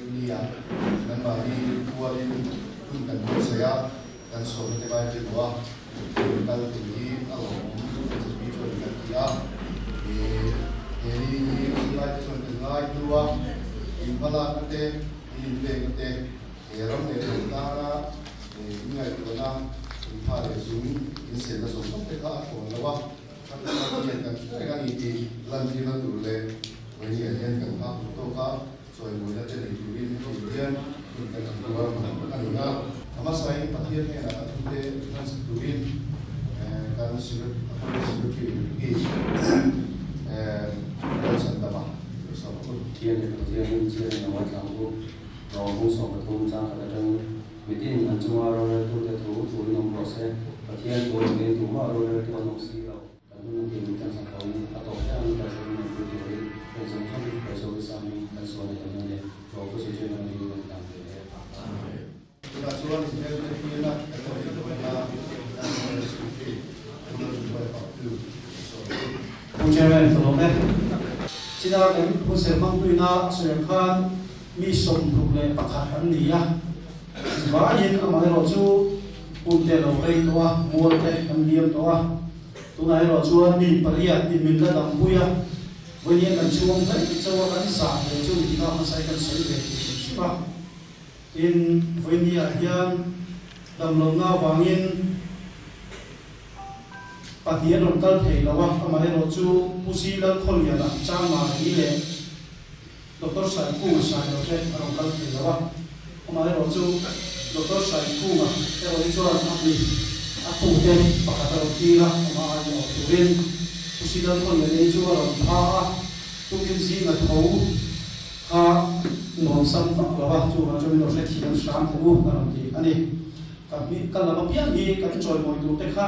Ni-ah nanmahni pualin hun kan buatsaih a, kan sawmna te ngai pawimawh a, rawn kal thei hi a lawmawm MZP chuan kan ti a. He ni hi zirlaite chuan kan ngai hnu a, inhmalakna te, inpekna te, he ram leh hnam tana inngaihtuahna, intha leh zung, insenna zawng zawng te kha a thlawn lo a, kan hian kan hre reng a ni tih lantirna tur leh vawiin hian kan nghak duh tawk a. Chawimawina te nei turin heti hian hun kan han tuar ang a ni a. A hmasain Pathian hnenah a thute hmansak turin kan Secretary hi Lalchhandama sawi a. Pathian leh Pathian hun chian in a ngaithla ang u. Rawng hung 13 chang khat atangin mitin an chunga roreltute thu thuin awm rawh se. Pathian thu awmin tumah roreltu an awm si lo. Kan hun a tih kan sak loin a tawp hle ang kan hruaiin an pui turin heng zawng zawng hi Christ Office a mi kan sual nei lamna leh hlawh ka sawi ṭhin angin kan tlan ve e. Tunah chuan inhmelhriat tirna kan lo neih tawh nia kan General Secretary Pu Lalzumbaia Pautu a sawi. Pu Chairman ka lawm e. China kan hunser hmangtuina a sawi ang khan mi 31 an ni a, vaiin amaherawh chu hun te lo rei tawh a, mual te an liam tawh a. Tunah erawh chuan mi pariat in min la dampui a, vawiin kan chhuang hle chauh a, kan zah hle chu ni kha hmasa hi kan sawi ve tih hrim hrim a. Tin, vawiinniah hian damlohna avangin pahnih an rawn kal thei lo a, amaherawh chu Pu Si Lalkhawliana, Changmari leh Doctor Saikunga Sailo te a rawn kal thei lo a, amaherawh chu Doctor Saikunga erawh hi chuan a mi a tute pakhat a rawn tir a, amah a inawh turin Pu Sidal Khawlian ei chu a rawn pha a, tukin zinga tho kha nuam sam vak lo a, chuvang chuan min lo hrethiam hram teh u a rawn ti a ni. Ka hming ka lam apiang hi kan chawimawi tur te kha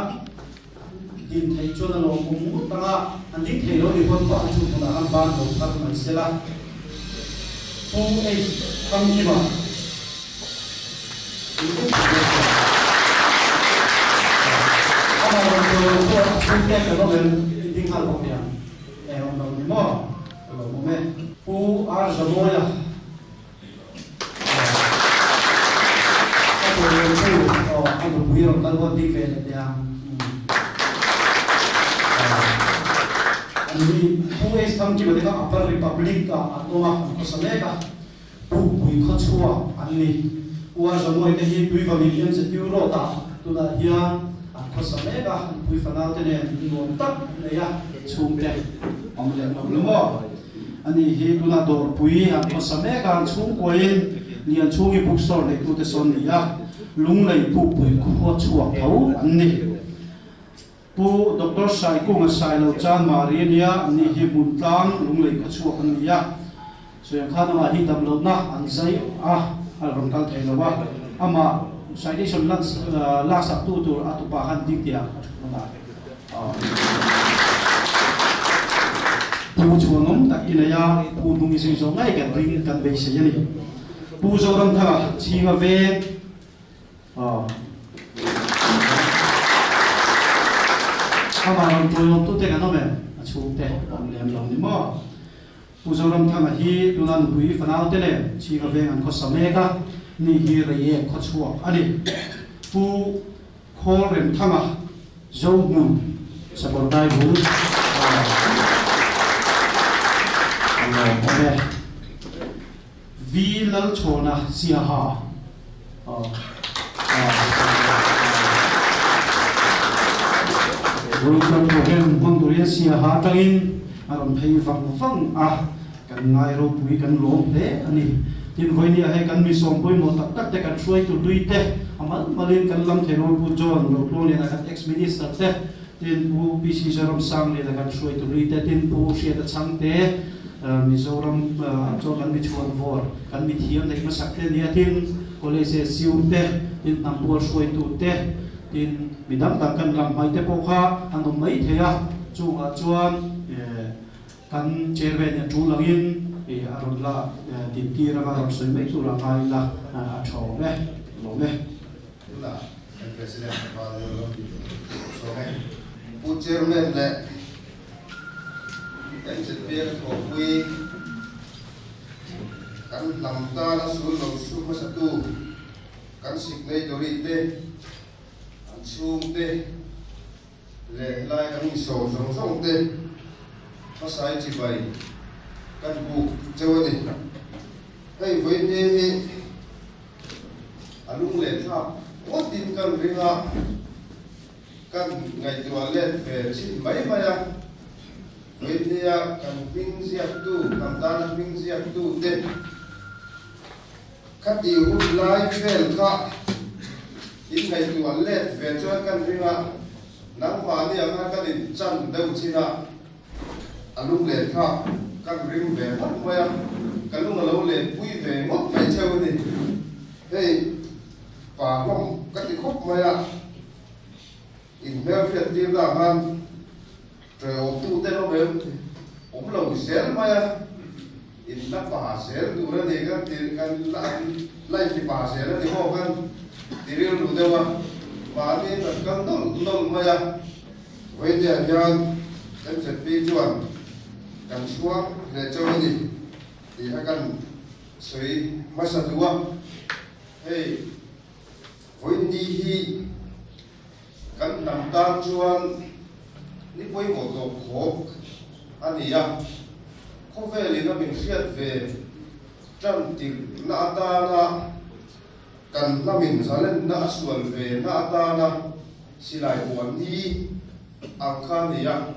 Din theih chuan a lawm awm ngawt ang a, an ding thei lo ni pawn pawh an chhun hmunah khan ban lo thar mai se la. Pu H. Thangkima Amah rawn tuai lo pawh a chhungte kan awm em in ding nghal bawk nia. E awm lo ni maw? Ka lawm awm e. Pu R. Zamawia. A tuai chu a nupui rawn kal hawn ding ve leh teh ang. An ni Pu H Thangkima te kha Upper Republic ah an awm a, an khawsa mek a, Pukpui khawchhuak an ni. U A Zamuai te hi Tuivamit MZU Road ah tunah hian an khawsa mek a, nupui fanau te nen nuam tak an nei a, chhungte awm leh lo lo maw? Ani hi tuna dawrpui an khawsa mek a, an chhungkuain Lianchhungi bookstore neitute sawn ni a, Lunglei pukpui khua chhuak tho an ni. Pu Doctor Saikunga Sailo Chan Mari ania, ani hi Hmuntlang Lunglei khua chhuak an ni a, Sawiang khan amah hi damlohna an zai a, a rawn kal thei lo a, amah citation laksak tu tur a tupa khan ding tih ah a thu hman a. Pu chhuanawm tak i nei a, Pu hnung i zui zawh ngei kan ring kan beisei a ni. Pu Zoramthanga chhinga veng amah rawn tuaiawmtute kan awm em? A chhungte awm lem lo ni maw? Pu Zoramthanga hi tuna nupui fanaute nen chhinga veng an khawsa mek a, ni hi Reiek khawchhuak a ni. Pu Khawl Remthanga Zohmun Sakawrdai bul a lawm awm e. V Lalchhawna Siaha Vawiin program hmang turin Siaha atangin a rawn phei vang vang a, kan ngai ropui kan lawm hle a ni. Tin, vawinia hei kan mi sawm pawimawh tak tak te kan hruaitu hlui te a mal malin kan lam thei lo Pu John Rotluangliana kan ex minister te, tin Pu PC Zoram Sangliana kan hruaitu hlui te, tin Pu Hriata Chhangte Mizoram chuan kan mi chhuan vawr kan mi thiam neih hmasak te nia, tin College SU te, tin hnambual hruaitu te, tin mi dang dang kan lam hmai te pawh kha an awm mai thei a, chungah chuan Kan chairman hian tul angin a rawn la dintir anga rawn sawi mai tur a ngai ila a tha awm e, lawm e. Tunah kan President Val Lalram tih tur sawm e. Pu Chairman leh MZP-a ka thawhpui. Kan hnam tana sul lo su hmasatu kan signatory te, an chhungte leh helai kan insawm zawng zawng te hmasai chibai kan buk cheu a ni. Hei vawiin hi a lunglen thlak ngawtin kan ring a, kan ngaihtuah let ve chin mai mai a. Vawiin kan hming ziaktu, hnam tana hming ziaktu te khati hun lai vel kha in ngaihtuah let ve chuan kan ring a, nangmahni ang khan kan in chan deuh chin a, a lunglen thlak kan ring ve ngawt mai a, ka lung a lo len pui ve ngawt mai cheu a ni. Hei pa hlawm ka ti khawp mai a, in hmelhriat tir na khan ṭawihawmtu te hlawm em awm lo zel mai a, in la pa zel tur a ni kan ti kan la la inti pa zel a ni maw kan ti rilru deuh a, mahni kan kal nawlh nawlh mai a. Vawiin hian MZP chuan kan chhuak leh chauh a ni tih kha kan sawi hmasa duh a. Hei vawiin ni hi kan hnam tan chuan ni pawimawh tawp khawk a ni a, khawvelin a min hriat ve tan tirhna atana kan hnamin zalenna a sual ve na atana silai huan ni ang kha a ni a,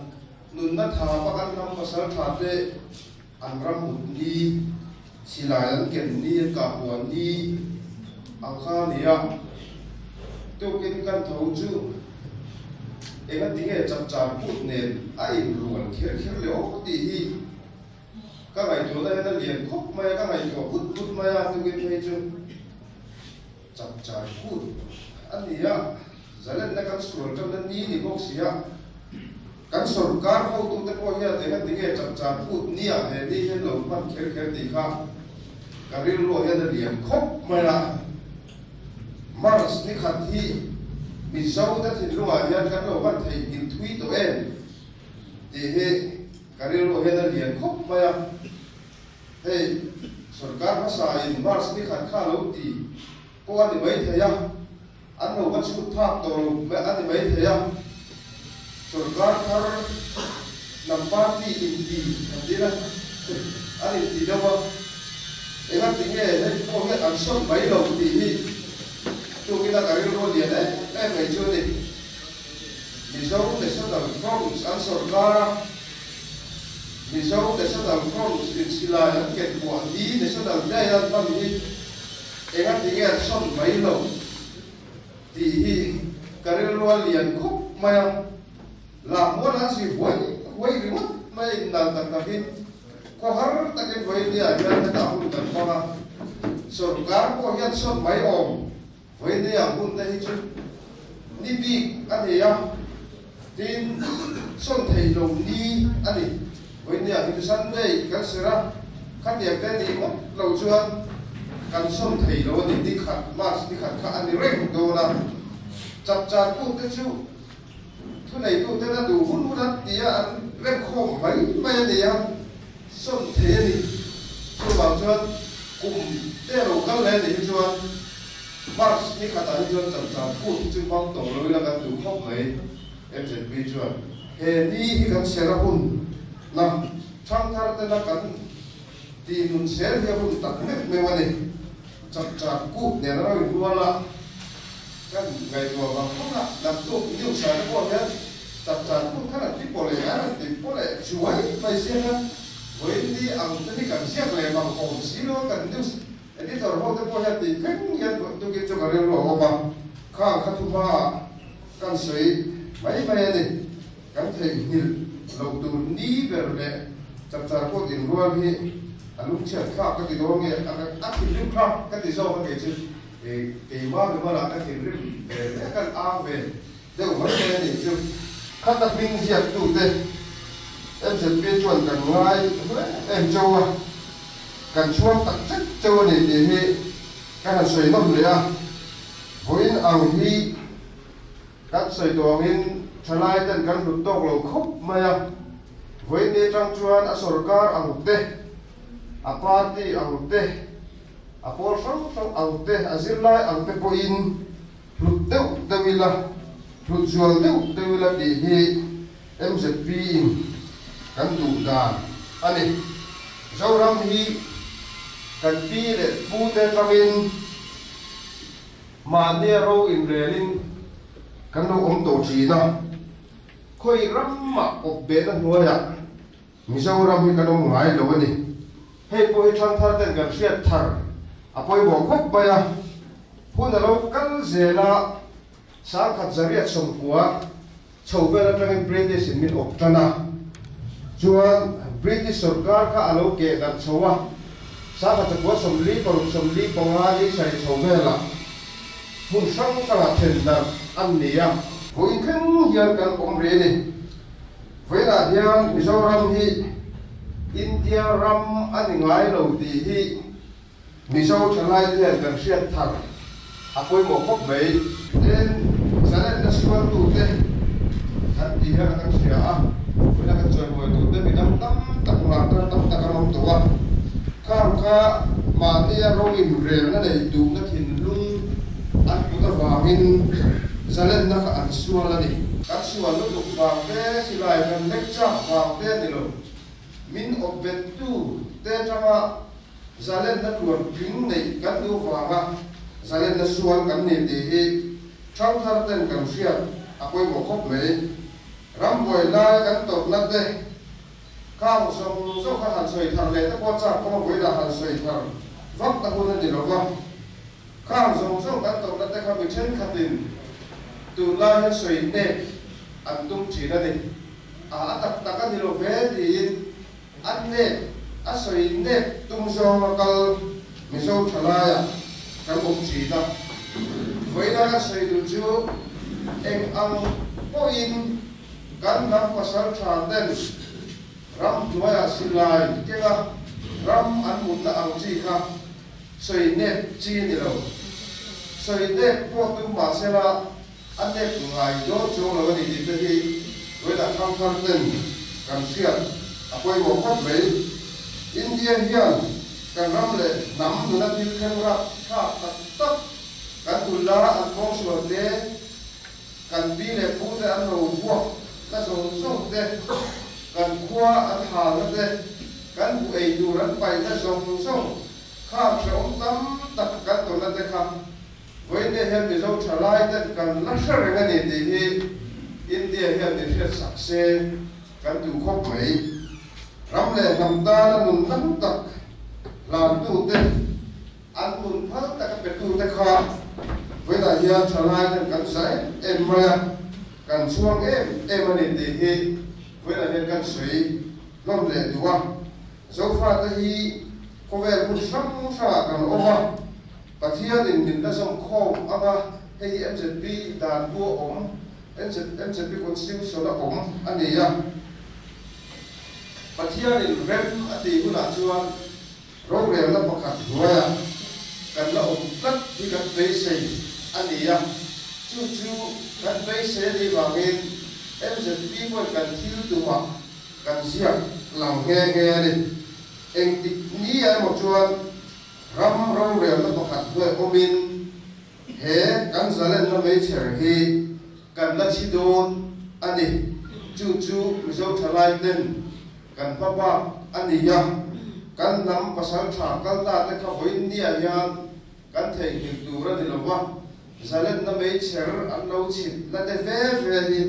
nunna tha pa kan hnam pasal tha te an ram mut ni, silai an ken ni, an kah huan ni ang kha a ni a. Tukin kan tho chu enga tinge chapchar kut nen a inrual kher kher leh aw tih hi ka ngaihtuahna hian a lian khawp mai a, ka ngaihtuah vut vut mai a. Tukin phei chu chapchar kut a ni a, zalenna kan sual tanna ni ni bawk si a, kan sorkar hotute pawh hian enga tinge chapchar kut ni ah he ni hian lo hman kher kher tih kha ka rilruah hian a lian khawp mai a. Mars ni khat hi Mizo te thinlungah hian kan lo van theih ngil thui tawh em tih hi ka rilruah hian a lian khawp mai a. Hei sorkar hmasa in Mars ni khat kha lo ti pawh a ni mai thei a, an lo va chhut phak tawh lo a ni mai thei a. Sorkar thar hnam party inti an ti la, an inti deuh a, enga tinge hei pawh hian an sawn mai lo tih hi tukin a ka rilru a lian em em mai chu a ni. Mizo National Front an sorkar a, Mizo National Front in silai an ken kuah ni National Day an hman hi enga tinge an sawn mai lo tih hi ka rilru a lian khawp mai a. Lammual an si huai huai ringawt mai a innal tak tak hi khawhar takin vawinia hian hetah hun kan hmang a, sorkar pawh hian sawn mai awm vawinia hun te hi chu ni bik a ni a, tin sawn thei lo ni a ni. Vawinia hi chu Sunday kan serh a, khatiang te ni ngawt lo chuan kan sawn thei lo a ni, ni khat March ni khat kha a ni reng dawn a, chapchar kut te chu Thuneituten a duh hun hun an ti a, an remkhawm mai mai a ni a, sawn thei a ni. Chuvang chuan kum te lo kal leh a nih hi chuan March ni khatah hi chuan chapchar kut hi chu hmang tawh lo ila kan duh khawp mai. MZP chuan he ni hi kan ser a hun na thangthar tena kan tihnun zel hi a hun tak meuh meuh a ni. Chapchar kut nen a lo inrual a, kan ngaihtuah vang vang a, naktuk news ah te pawh hian chapchar kut khan an ti pawh leh an rawn ti pawh leh chuai mai sia khan vawiin ni ang te hi kan ziak leh vang awm si lo a, kan news editor ho te pawh hian tih thleng hian tukin chu ka rilru a awm a, khang kha thu hmaah kan sawi mai mai a ni. Kan theihnghilh loh tur ni ber leh chapchar kut inrual hi a lungchhiat thlak ka ti dawn nge, a thinrim thlak ka ti zawk a kei chu keimah mimalah ka thinrim ve hle kan ang ve deuh mai mai a nih chu. Khata hming ziaktute MZP chuan kan ngai hle em cheu a, kan chhuang tak zet cheu a ni tih hi ka han sawi nawm leh a, vawiin ang hi Kan sawi tawh angin thalai ten kan hlut tawk lo khawp mai a, vawiin ni atang chuan a sorkar ang te, A party ang te, a pawl hrang hrang ang te, a zirlai ang te pawhin hlut deuh deuh ila, hlut zual deuh deuh ila tih hi MZP in kan duh dan a ni. Zoram hi kan pi leh pu te atangin mahnia ro inrelin kan lo awm tawh thin a, khawi ramah awp behna hnuaiah Mizoram hi kan awm ngai lo a ni. Hei pawh hi thangthar ten kan hriat thar a pawimawh khawp mai a. Hun a lo kal zel a, 1990 chho vel atangin British in min awp tan a. Chuan British sorkar kha a lo keh darh chho a, 1946, 45 ni sarih chho velah hmun hrang hrangah then darh an ni a. Vawiin thleng hian kan awm rih a ni. Vawiinah hian Mizoram hi India ram a ni ngai lo tih hi Mizo thalaite hian kan hriat thar a pawimawh khawp mai. Tin, zalenna sualtute kan tih hian kan hria a, vawiinah kan chawimawi turte mi dang tam tak martar tam tak an awm tawh a, khang kha mahnia ro inrelna nei duhna thinlung an put avangin zalenna kha an sual a ni. Kan sual lutuk vang te, silai kan lek chak vang te a ni lo. Min awp bet tu te atanga zalenna tuan tling neih kan duh vanga zalenna sual kan ni tih hi thangthar ten kan hriat a pawimawh khawp mai. Rambuai lai kan tawrhna te khang zawng zawng kha han sawi thar leh te pawh chak kawng a vawilah han sawi thar vak na hun a ni lo va. Khang zawng zawng kan tawrhna te kha mi thenkhatin tunlai hian sawi nek an tum thin a ni. A a tak tak a ni lo ve tiin a nek a sawi nek tum zawnga kal Mizo thalaiah kan awm thin a. Vawiina kan sawi duh chu eng ang pawhin kan hnam pasal tha ten ram hnuaiah silai kenga ram an mutna ang chi kha Sawi nep chi ni lo. Sawi nep pawh tum mah sela a nep ngai dawn chuang lo a ni tih te hi vawiinah thangthar ten kan hriat a pawimawh khawp mai. India hian kan ram leh hnam nuna thil thleng rap thlak tak tak kan nula an kawngsual te, kan pi leh pu te an lo vuak na zawng zawng te, kan khua an halna te, kan buh ei tur an paihna zawng zawng Khang hrehawm tam tak kan tawnna te kha vawiin hian Mizo thalai ten kan la hre reng a ni tih hi India hian min hriat sak se kan duh khawp mai. Ram leh hnam tana nun hlu tak hlantu te, an nun phal taka petu te kha vawiinah hian thalai ten kan za em em mai a, kan chhuang em em a ni tih hi vawiinah hian kan sawi hlawm leh duh a. Zofate hi khawvel hmun hrang hrangah kan awm a, Pathianin min la zawm khawm ang a, hei hi MZP dan bu a awm, MZP Constitution a awm a ni a. Pathianin rem a tih hunah chuan rorelna pakhat hnuaiah kan la awm tlat hi kan beisei a ni a, chu chu kan beisei a nih vangin MZP pawhin kan thil tumah Kan ziak lang nghe nghe a ni. Engtik ni ah emaw chuan ram rorelna pakhat hnuai awmin he kan zalenna meichher hi kan la chhi dawn a ni. Chu chu Mizo thalai ten kan hma bak a ni a, kan hnam pasal tha kal ta te kha vawiin ni ah hian kan theihnghilh tur a ni lo va, zalenna meichher an lo chhit la te ve ve hi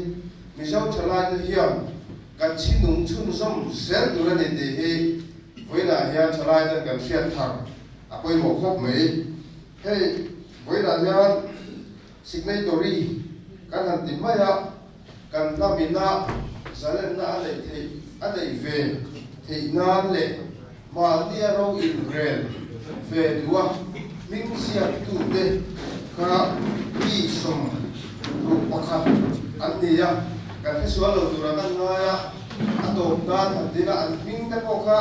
Mizo thalaite hian kan chhinung chhunzawm zel tur a ni tih hi vawiinah hian thalaiten kan hriat thar a pawimawh khawp mai. Hei vawiinah hian signatory kan han ti mai a, kan hnamina zalenna a neih theih a neih ve theih nan leh mahnia ro inrel ve duh a hming ziaktute kha mi 61 an ni a, kan hresual lo tura kan ngai a, a tawp nan han din a, an hming te pawh kha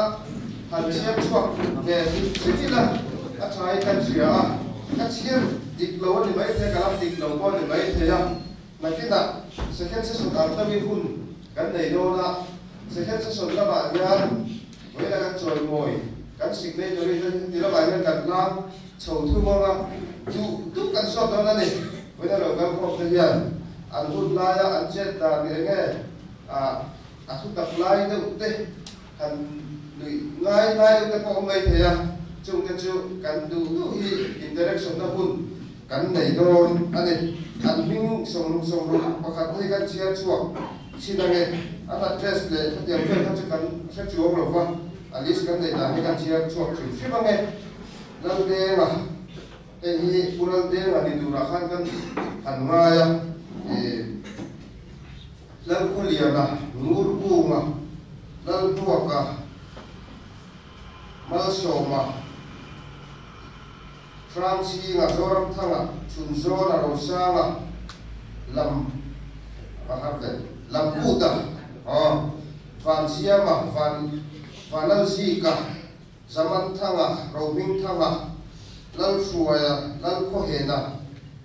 han chhiar chhuak ve hrim hrim ila a tha hi kan hria a, ka chhiar dik lo a ni maithei a, ka lam dik lo pawh a ni maithei a. Nakinah second session ang deuhin hun kan nei dawn a, second session lamah hian vawiina kan chawimawi Kan signatory te ti lamah hian kan hlang chho thum ang a, duh duh kan sawt dawn a ni. Vawiina lo kal khawm te hian an hun laia an chet dan eng nge a thu tak lai deuh te han nuih ngai lai deuh te pawh awm mai thei a, chung te chu kan duh duh hi interaction na hun kan nei dawn a ni. An hming 61 hi kan chhiar chhuak chin ange, an address leh khatiang vel kha chu kan hre chuang lo va, a list kan neih dan hi kan chhiar chhuak hrim hrim ange. Laldenga, hei hi Pu Laldenga ni turah khan kan han ngai a, ih Lalkhawliana, Ngurkunga, Lalhnuaka, Malsawma, Hrangchhinga, Zoramthanga, Chhunzawna, Rosanga, Lam va har ve, Lamputa, aw, Vansiama, Van Vanlalzika, Zamanthanga, Rohmingthanga, Lalhruaia, Lalkhawhena,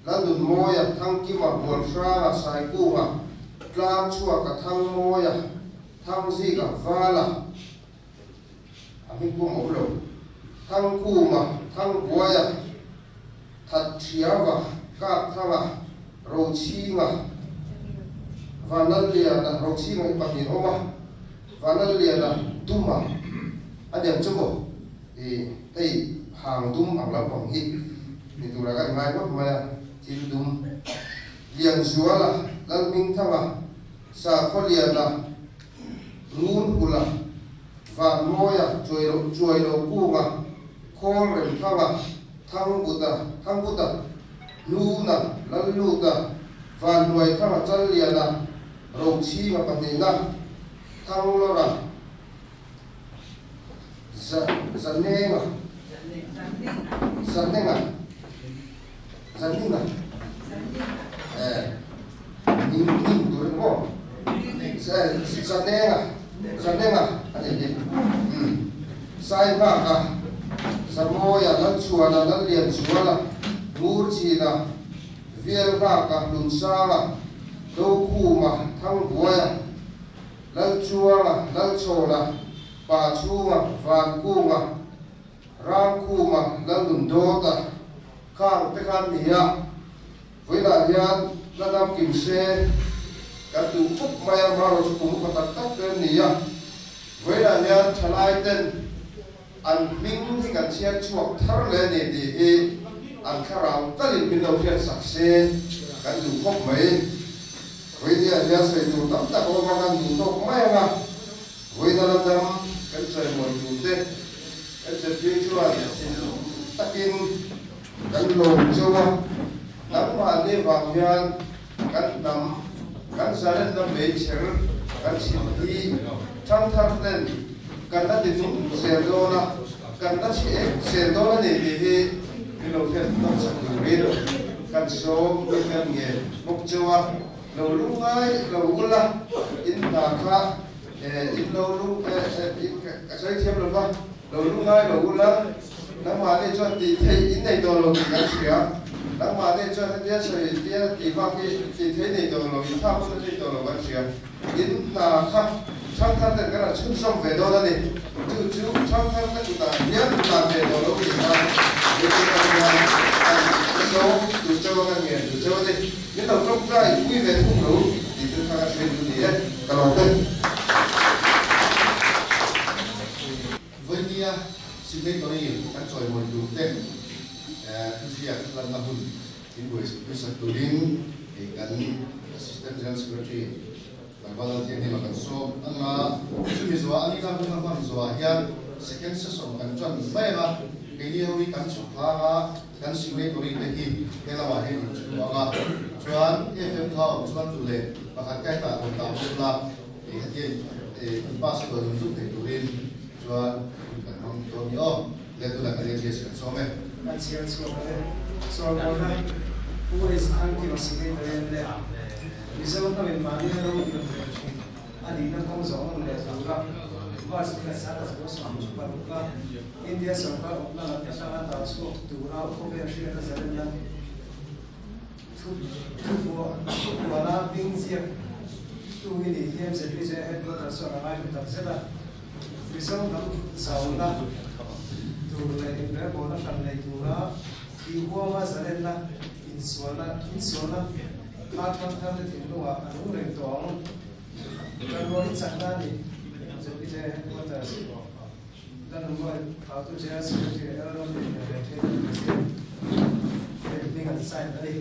Lalnunmawia, Thangkima, Bualhranga, Saikunga, Tlangchhuaka, Thangmawia, Thangzika, Vala, A hming pawh awm lo. Thangkhuma, Thangbuaia, Thatthiava, Kapthanga, Rochhinga, Vanlalliana, Rochhinga hi pahnih awm a, Vanlalliana, Duma a niang chu maw? Ih, hei hang dum ang lampang hi ni turah ka inngai ngawt mai a, thil dum. Lianzuala, Lalhmingthanga, Sakhawliana, Ngunhula, Vanmawia, Chuailo Kunga, Khawl Remthanga, Thangbuta, Thangbuta, Hnuna, Lalluta, Vanhnuaithanga, Challiana, Rochhinga pahnihna, Thanglawra, Zanenga, Zanenga, Zaninga, eh, ning ning tur emaw maw? Zanenga, Zanenga a nih hi. Umm. Saihmaka, Zamawia, Lalchhuana, Lallianzuala, Ngurchina, Vielnghaka, Hlunsanga, Dokhuma, Thangbuaia, Lalchuanga, Lalchhawna, Pachhunga, Vankunga, Rangkhuma, Lalnundawta, Khang te khan ni a, vawiinah hian la dam kim se kan duh khawp mai a, marawh chu kum upa tak tak te an ni a, vawiinah hian thalai ten an hming hi kan chhiar chhuak thar leh a ni tih hi an thlarau talin min lo hriat sak se kan duh khawp mai. Vawiinah hian sawi tur tam tak a awm a, kan duh tawk mai ang a, vawiina la dam kan chawimawi tur te MZP chuan thinlung takin kan lawm cheu a, nangmahni vang hian kan hnam, kan zalenna meichher kan chhim hi thangthar ten kan la ti nung zel dawn a, kan la chhe ek zel dawn a ni tih hi min lo hriat nawk chak turin kan sawm in kan ngen bawk cheu a, lo lungngai lo ula in hna kha in lo lung ka sawi thiam lo va. Lo lungngai lo ula, nangmahni chuan tih theih in nei tawh lo tih kan hria. Nangmahni chuan hetia sawi tia tih bak hi tih theih nei tawh lo, in thlak pawh nei tawh lo kan hria. In hna kha thangthar ten kan rawn chhunzawm ve dawn a ni. Chu chu thangthar te kutah hian hna ve tawh lo tih kha mitin kan hian kan zawng tur chauh a, kan ngen tur chauh a ni. Min lo tawngtai pui ve thung lo tih te kha ka hriat duh ni e, ka lawm e. Vawinia signatory kan chawimawi tur te thuziak lanna hun in buaisak turin kan Assistant General Secretary Tlangval Lalthianghima kan sawm ang a, chumi zuah a nihna hun a hman zuah hian second session kan tan mai ang a, keini ho hi kan chhuk hlang a, kan signatory te hi he lamah hian in thu ang a, chuan FM kha awm chuan duh leh pakhat kai tah rawn dah bawk la. Hetia in pass a dawn zuk thei turin chuan hun kan hmang dawn ni aw. Le tunah kan AGS kan sawm e. Kan chhiar chhuak a le. Sawrkawrna Pu H. Thangkima Secretary an le. Mizo hnamin mahni a ro dir ve thin a nihna kawng zawh nawm leh tura March ni khat sang 1946 a India sawrkar awpna lam atanga dah chhuak tura khawvel hriat a zalenna Thupuana hming ziak tu hi ni hian ZPJ headquarters chuan a ngaihlu tak zet a. Mizo hnam zauna tur leh inrelbawlna hran nei tura tihhuama zalenna insualna insualna kha thangtharte thinlungah a nung reng tawh ang. Kan rual hi chakna a ni, ZPJ Headquarters, Lanungawi Auto General Secretary L. Ramliana leh Theatre President te hming an sign a ni.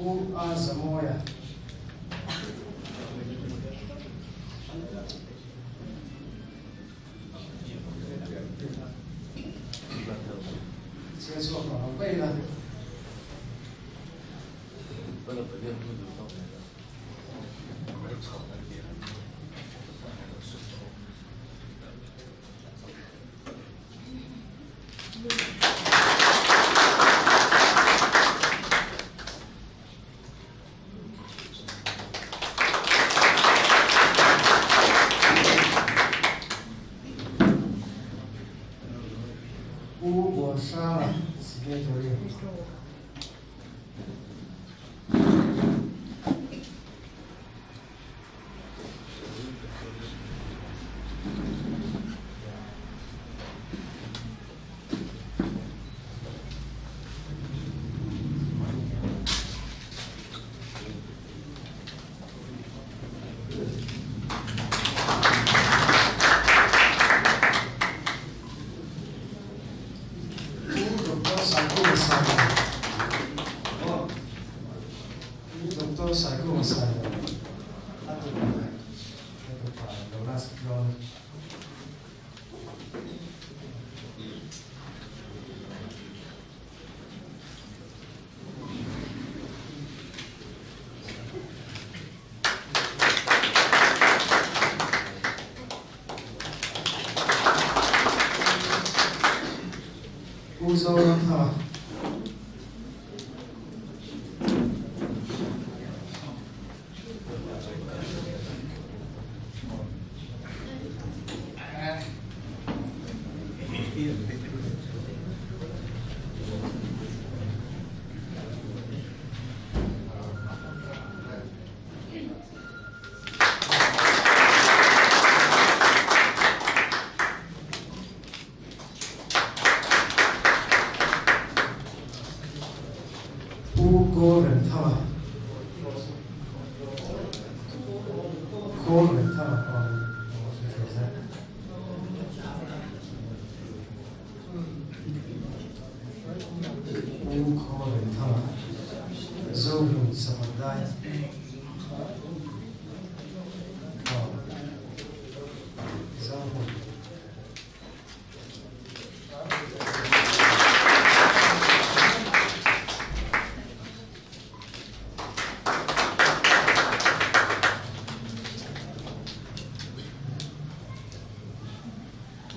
Pu A Zamawia. Chhiar chhuak tawh lo mai ila. Pu Buansanga Signatory. Pu Doctor Saikunga Sailo. Pu Doctor Saikunga Sailo a tupa leh a tupa lo la dawn. Pu Zoramthanga. Pu Kawlremthanga Kawlremthanga Pu Kawlremthanga Zohmun Samandai Zohmun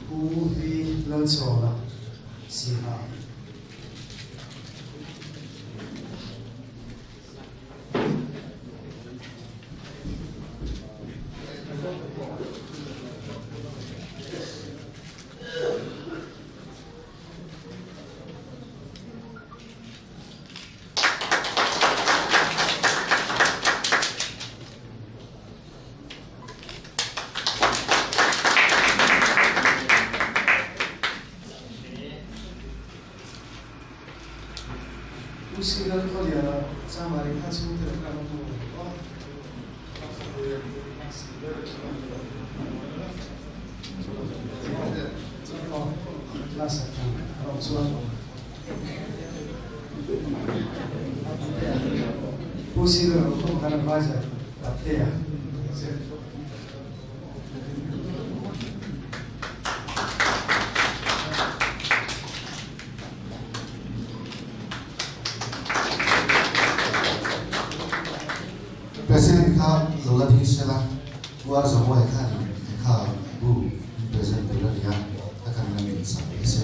Pu V Lalchhawna Siha. Pu Si Lalkhawliana Chamari kha chhungte leh ka ram hmu a ni aw. Class atang a awm chuan Pu Si Lalkhawliana kan advisor Patea. President kha lo la ding sela, Pu R Zamuai khanin lehkha bu min present tur a ni a, a kan la min sak ve se.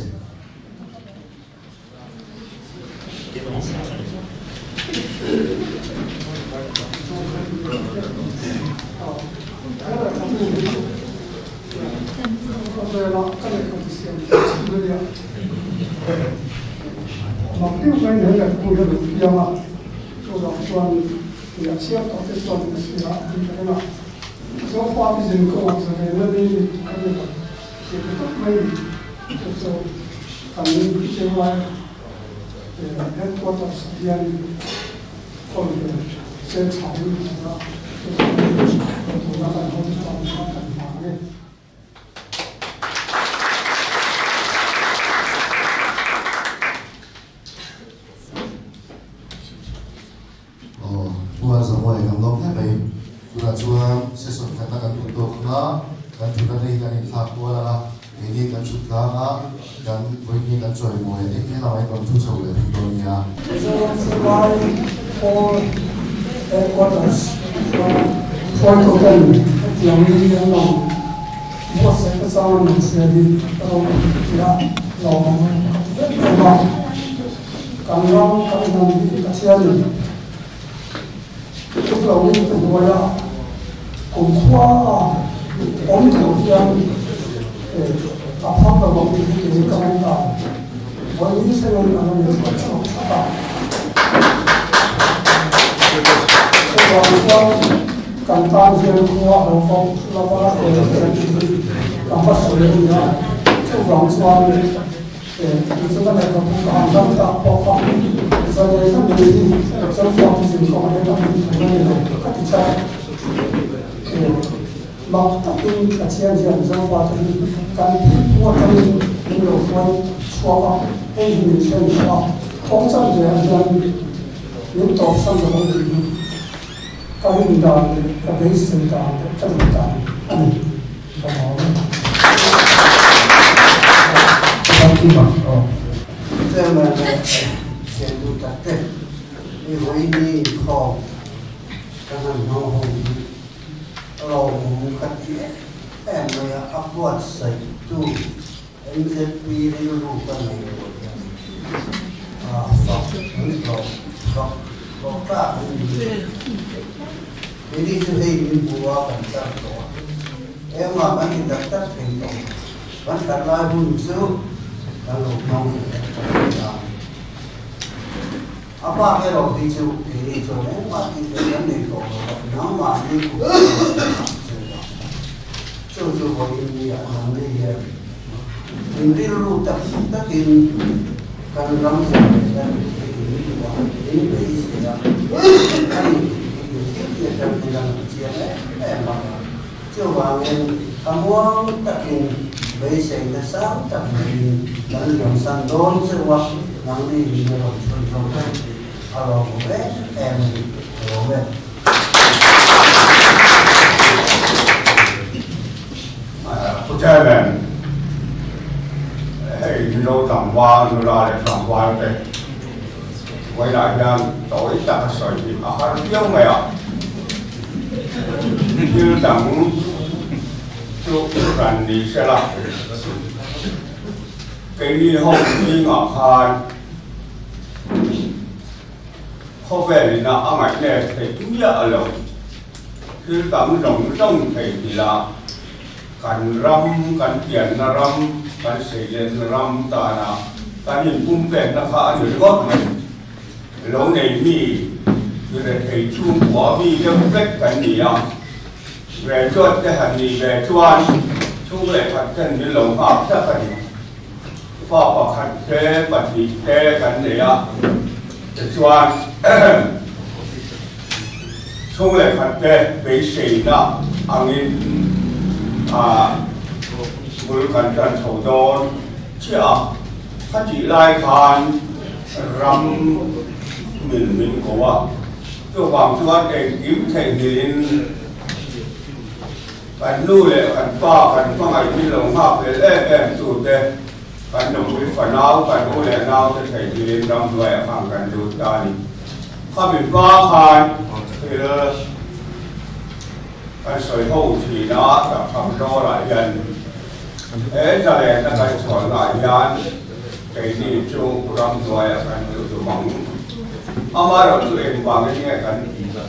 Amaherawhchu engvangin nge kan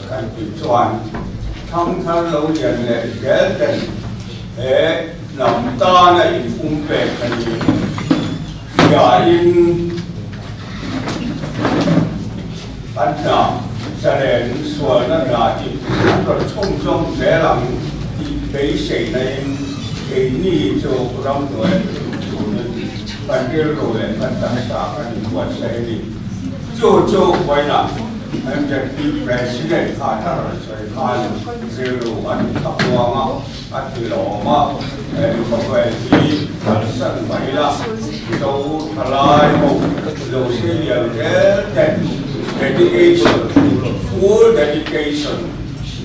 kan tih chuan thangthar lo lian leh zel ten he hnam tana inpumpek a ni hriain an hna zalen sualna hna hi an rawn chhunzawm zel ang tih beiseinain keini chu ramhnuai lut turin kan rilru leh kan taksa kan inbuatsaih a ni. Chu chu vawiinah MZP President kha thar rawn sawi khan rilru a ti tha kuang a, a ti lawm a, he khawvel hi kalsan mai la, Mizo thalai ho lo senior zel ten dedication, full dedication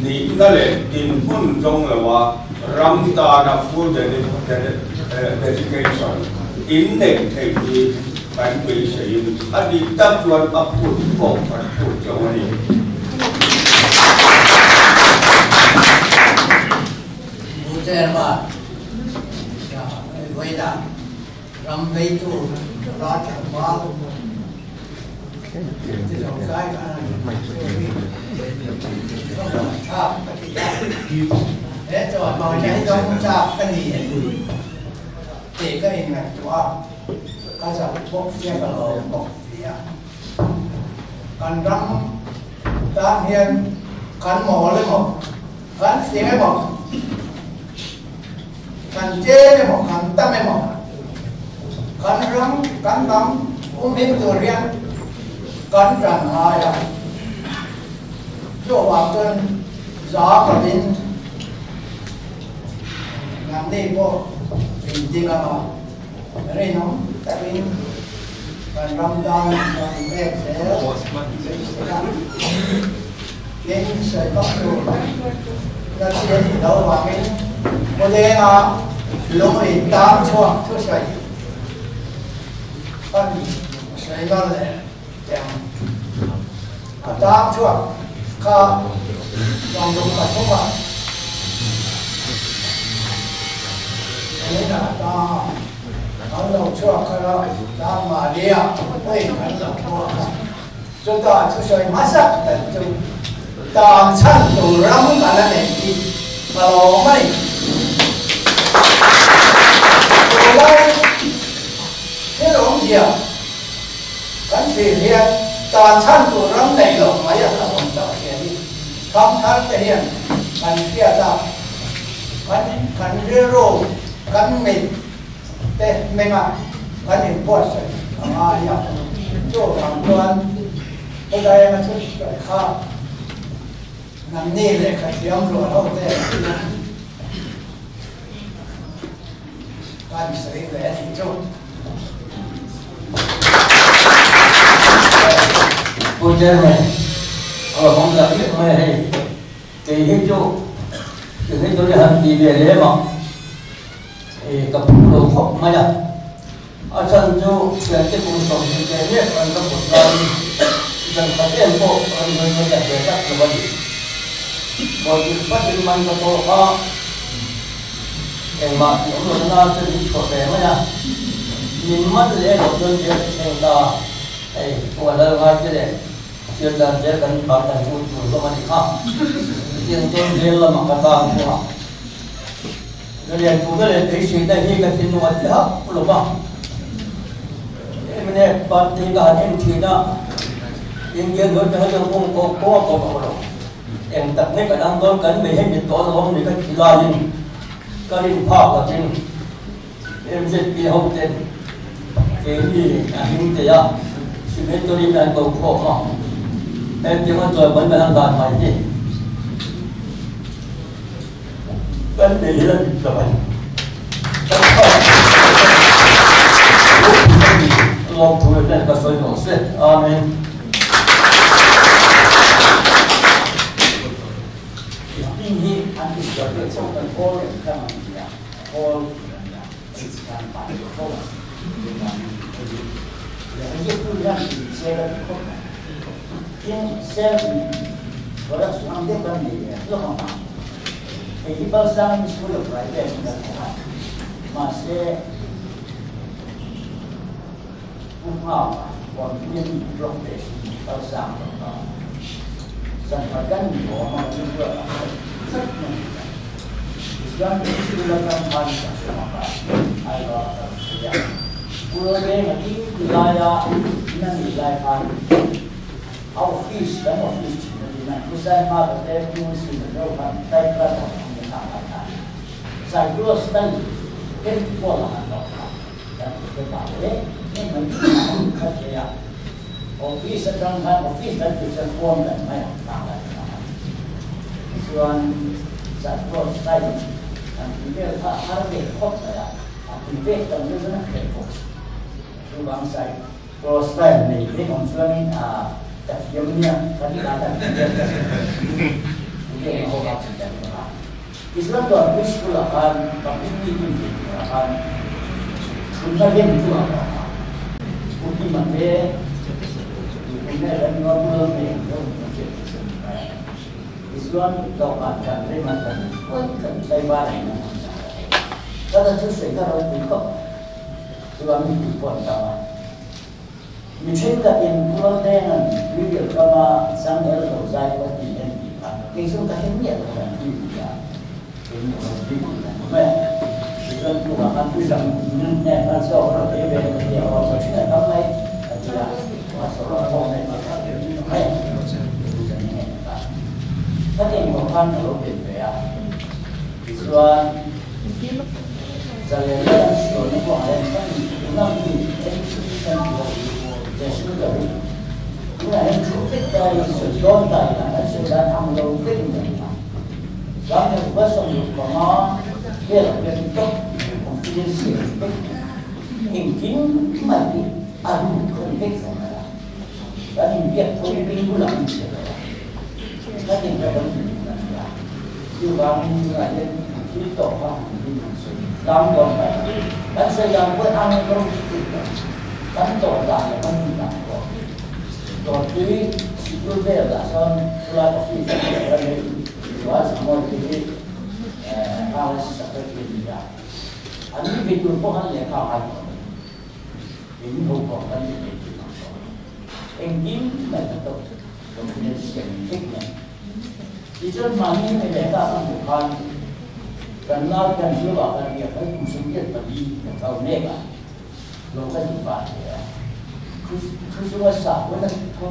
nihna leh dinhmun zawng loa ram tana full dedication inneih theih hi Kan beiseiin a dik tak chuan a phut pawh kan phut chauh a ni. Pu Chairman, vawiinah ram veitu ral tlangval ti zozai khan an thlak ka ti a, he chawimawi hi dawng chak ka ni tih ka inngaihtuah a. Ka zak bawk sia ka lawm bawk si a. Kan ram tan hian kan mawl emaw, kan fing emaw, kan tlem emaw, kan tam emaw, kan ram, kan hnam humhim tur hian kan tan ngai a. Chuvang chuan zam lovin nangni pawh in ding ang a. Rinawm takin kan ram tan kan inpek zel beisei a, tin sawi vak tur na chi a nih loh avangin Khawlenga lung in tang chhuak thusawi kan sawi nawn leh teh ang. A tang chhuak kha lawng pathum ah in a tang a, an lo chhuak kha a tang mahni ah pawhin an lo hmuak a, chutah thusawi hmasa ber chu tang chhan tur ram kan a neih hi ka lawm a ni. Tunlai thil awmzia. Kan thlir hian tan chhan tur ram neih loh mai a hlauhawm tak hian hi thangthar te hian kan hriat a, kan kan rilru, kan mit te hmenga kan inbuatsaih a ngai a. Chuvang chuan Khawdaenga chu sawi kha nangni lehkha thiam rual ho te Kan sawi ve a nih chu. Pu Chairman, a lo hawng tak lek mai a hei. Kei hi chu ti hi chu ni han ti ve lem a, ka phu lo khawp mai a. A chhan chu thiante kum 20 leh mek an la put laiin zan khat em pawh an rawn rawn la ve tak lo a ni. Bawlhhlawh fatin man ka tawk a, engmah tih awm lohna nan chuan min chhuah ve mai a, min man leh loh chuan jail ka thleng ta, hei pu a lal ngai te leh thil dan zel kan bang kan chhung tur hlawm a ni kha, chutiang chuan jail lamah ka tang thung a. Zalian tu ber leh beiseina hi ka thinlung a ti hauh lo va. Hemi party hi ka han en thin a, Indian hnuai te hian kawng kawng kawng a kawm ang lo. Eng tak nge kan ang dawn kan nei hei mit tawh lo awm ni ka ti laiin ka rin phak lovin MZP ho ten keini a hming thei a, signatory te an ko khawm a, hetiang a chawi mai mai an dan mai hi. Kan nei hi a dik lo a ni. Kan pa lawmthu leh hnen ka sawi rawh se. Amen. Hming hi an inzuar leh chauh kan hawl reng tlang an ti a, hawl an ti a, dan pah leh fo a, chuvangin hei lehkha ziaktu hian sel a ti khawp mai. Tin, sel production ang deuh kan nei leh hlawk ang a, hei hi Balsam School of Private kan ti a, mahse Pu Nghaka huan hi a ni block test. เราสั่งต่อสั่งประกันหัวมันเพื่อสักหนึ่งส่วนที่เราทำมันสักมาไอ้เราเสียกูเองที่ลายานั่นลายพันเอาฟิชแล้วเอาฟิชนั่นผู้ใช้มาแต่ผู้สิ่งเราทำใต้กระดาษทำอะไรใส่ตัวสตันเป็นตัวละต่อแต่เป็นแบบนี้นี่มันเข้าใจอ่ะออฟฟิศทำงานออฟฟิศนั้นคือจะรวมกันไม่ต่างกันส่วนใส่ตัวสตันอันนี้เป็นถ้าหาเด็กครบเลยอ่ะอันนี้เป็นตรงนี้นะเด็กครบคือบางใส่ตัวสตันในเรื่องของส่วนนี้อ่าแต่ยังเนี่ยการที่การแต่เรื่องของเราจะเป็นอะไรอิสระตัววิสกุลการกับวิธีที่การคุณจะเรียนตัวคุณที่มันเป็นคุณแม่เรียนว่าคุณเรียนเรื่องมันเป็นอิสระตัวการการเรียนมันเป็นคนใช้บ้านนะก็จะช่วยกันเราคุยก็ตัวมีผลต่อมีเช่นกับเป็นผู้เรียนนั้นวิเดียก็มาสังเกตเราใจว่าที่เรียนที่ผ่านเกี่ยวกับเรื่องนี้เราที่เป็นที่ไม่เรื่องตัวการผู้สั่งเนี่ยมันสอบเราเองเป็นเดียวเราใช้ได้ทำไมอาจารย์ว่าสอบเราไม่ไม่ถ้าเองของท่านเราเป็นไปอ่ะส่วนจะเรียนส่วนนี้ก็อะไรนั่นนั่นคือเอ็นซีกันจะช่วยกันเมื่อเห็นชุดใจสุดยอดใจนะสุดยอดทำเราขึ้นเลยนะหลังจากว่าส่งมาเรียกเป็นต๊อกของที่เสียเป็นจริงจริงไม่ดีอารมณ์คนเด็กสมัยละแล้วนี่เรียกคนเป็นผู้หลังเสียแล้วนั่นเองก็ต้องอยู่นั่นแหละอยู่บางอะไรที่ต่อข้างที่ตามก่อนไปแล้วเสียงก็ทำให้เราติดกันต่อได้แล้วมันต่างกันต่อที่สิบเดือนละส่วนตัวที่จะเป็นว่าสมมติที่เราสักทีเดียวอันนี้เป็นตัวพวกนั้นเลยเข้าไปเป็นหัวข้อกันเป็นตัวเองยิ้มแบบตัวตรงนี้เสียงเล็กเนี่ยที่จนมานี่ไม่ได้ก็ต้องบุคคลกันเล่ากันเชื่อว่ากันเนี่ยให้ผู้สมเกียรติดีเขาเนี่ยเราก็จะว่าเนี่ยคือคือว่าสาวว่านั่นเขา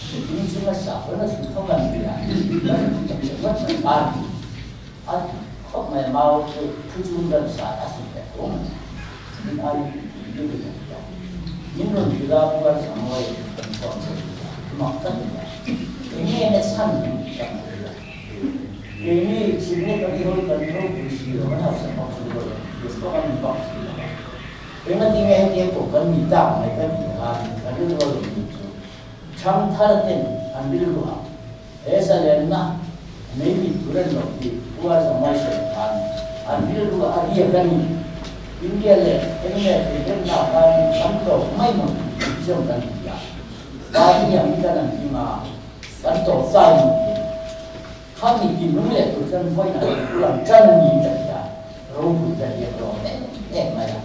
คือคือว่าสาวว่านั่นเขากันเนี่ยแล้วว่ามันบ้านอันเขาไม่เมาคือคือจุ่มกันสาวสิ่งแต่ตรงนี้ไอ้ยูเป็นยิ่งเราดูแลผู้ว่าสมัยเป็นคนหมักกันเนี่ยนี่เนี่ยสั้นนี่สิ่งนี้ก็ที่เรากันเราดูสิเราไม่เอาสมองสุดเลยเดี๋ยวก็มันบอกสิเป็นมันที่ไงที่ผมกันมีตามในกันมีงานกันเรื่องเราดูช่างท่าเต้นอันนี้รู้อ่ะเอสเลนนะไม่มีทุเรศหรอกที่ว่าสมัยสำคัญอันนี้รู้อะไรกันอินเดียเลยเอ็นเนี่ยเป็นหน้าการทำตัวไม่หมดเชื่อมกันอย่างตอนนี้ยังมีการที่มากันต่อใจ他们你们也都真会呢，不然真你怎样？如果在也多，那没有，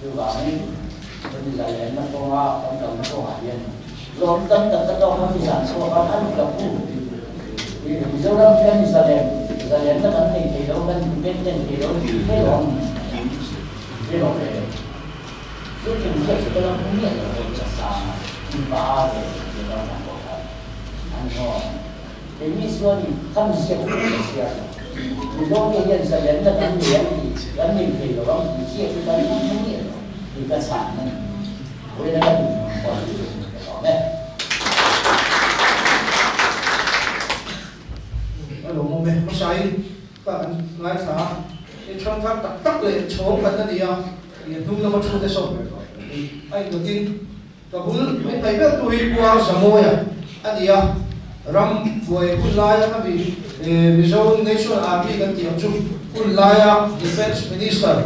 就话你，你来人那讲啊，讲讲讲下边，ลมตั้งแต่ก็ต้องทำสั่งตัวเขาท่านกับผู้มีเจ้าเริ่มเรื่องอิสราเอลอิสราเอลนั่นมันที่เราเป็นเป็นที่เราไม่ลงไม่ลงเลยซึ่งถึงจะเป็นเรื่องนี้เราจะสร้างบ้านเลยเราทำกันอันนี้เป็นส่วนทำเสียงเสียงมีโลกนี้อิสราเอลนั่นมันเรียนแล้วนี่คือเราเสียที่ตอนนี้นี่มีกระสันนั่นเวลาเราเนี่ย หลงโมเมไม่ใช่ก็ไงสาไอ้ช่องทางตักตักเลยโฉมกันนั่นเองเนี่ยนุ่มน้ำมันชูได้ส่งไอ้ตัวจริงกับบุญไม่ไปแบบตัวอีกว่าสมัยอ่ะอันนี้อ่ะรำป่วยคุณลายครับพี่มิโซ National Army กันเตียงจุคุณลาย Defense Minister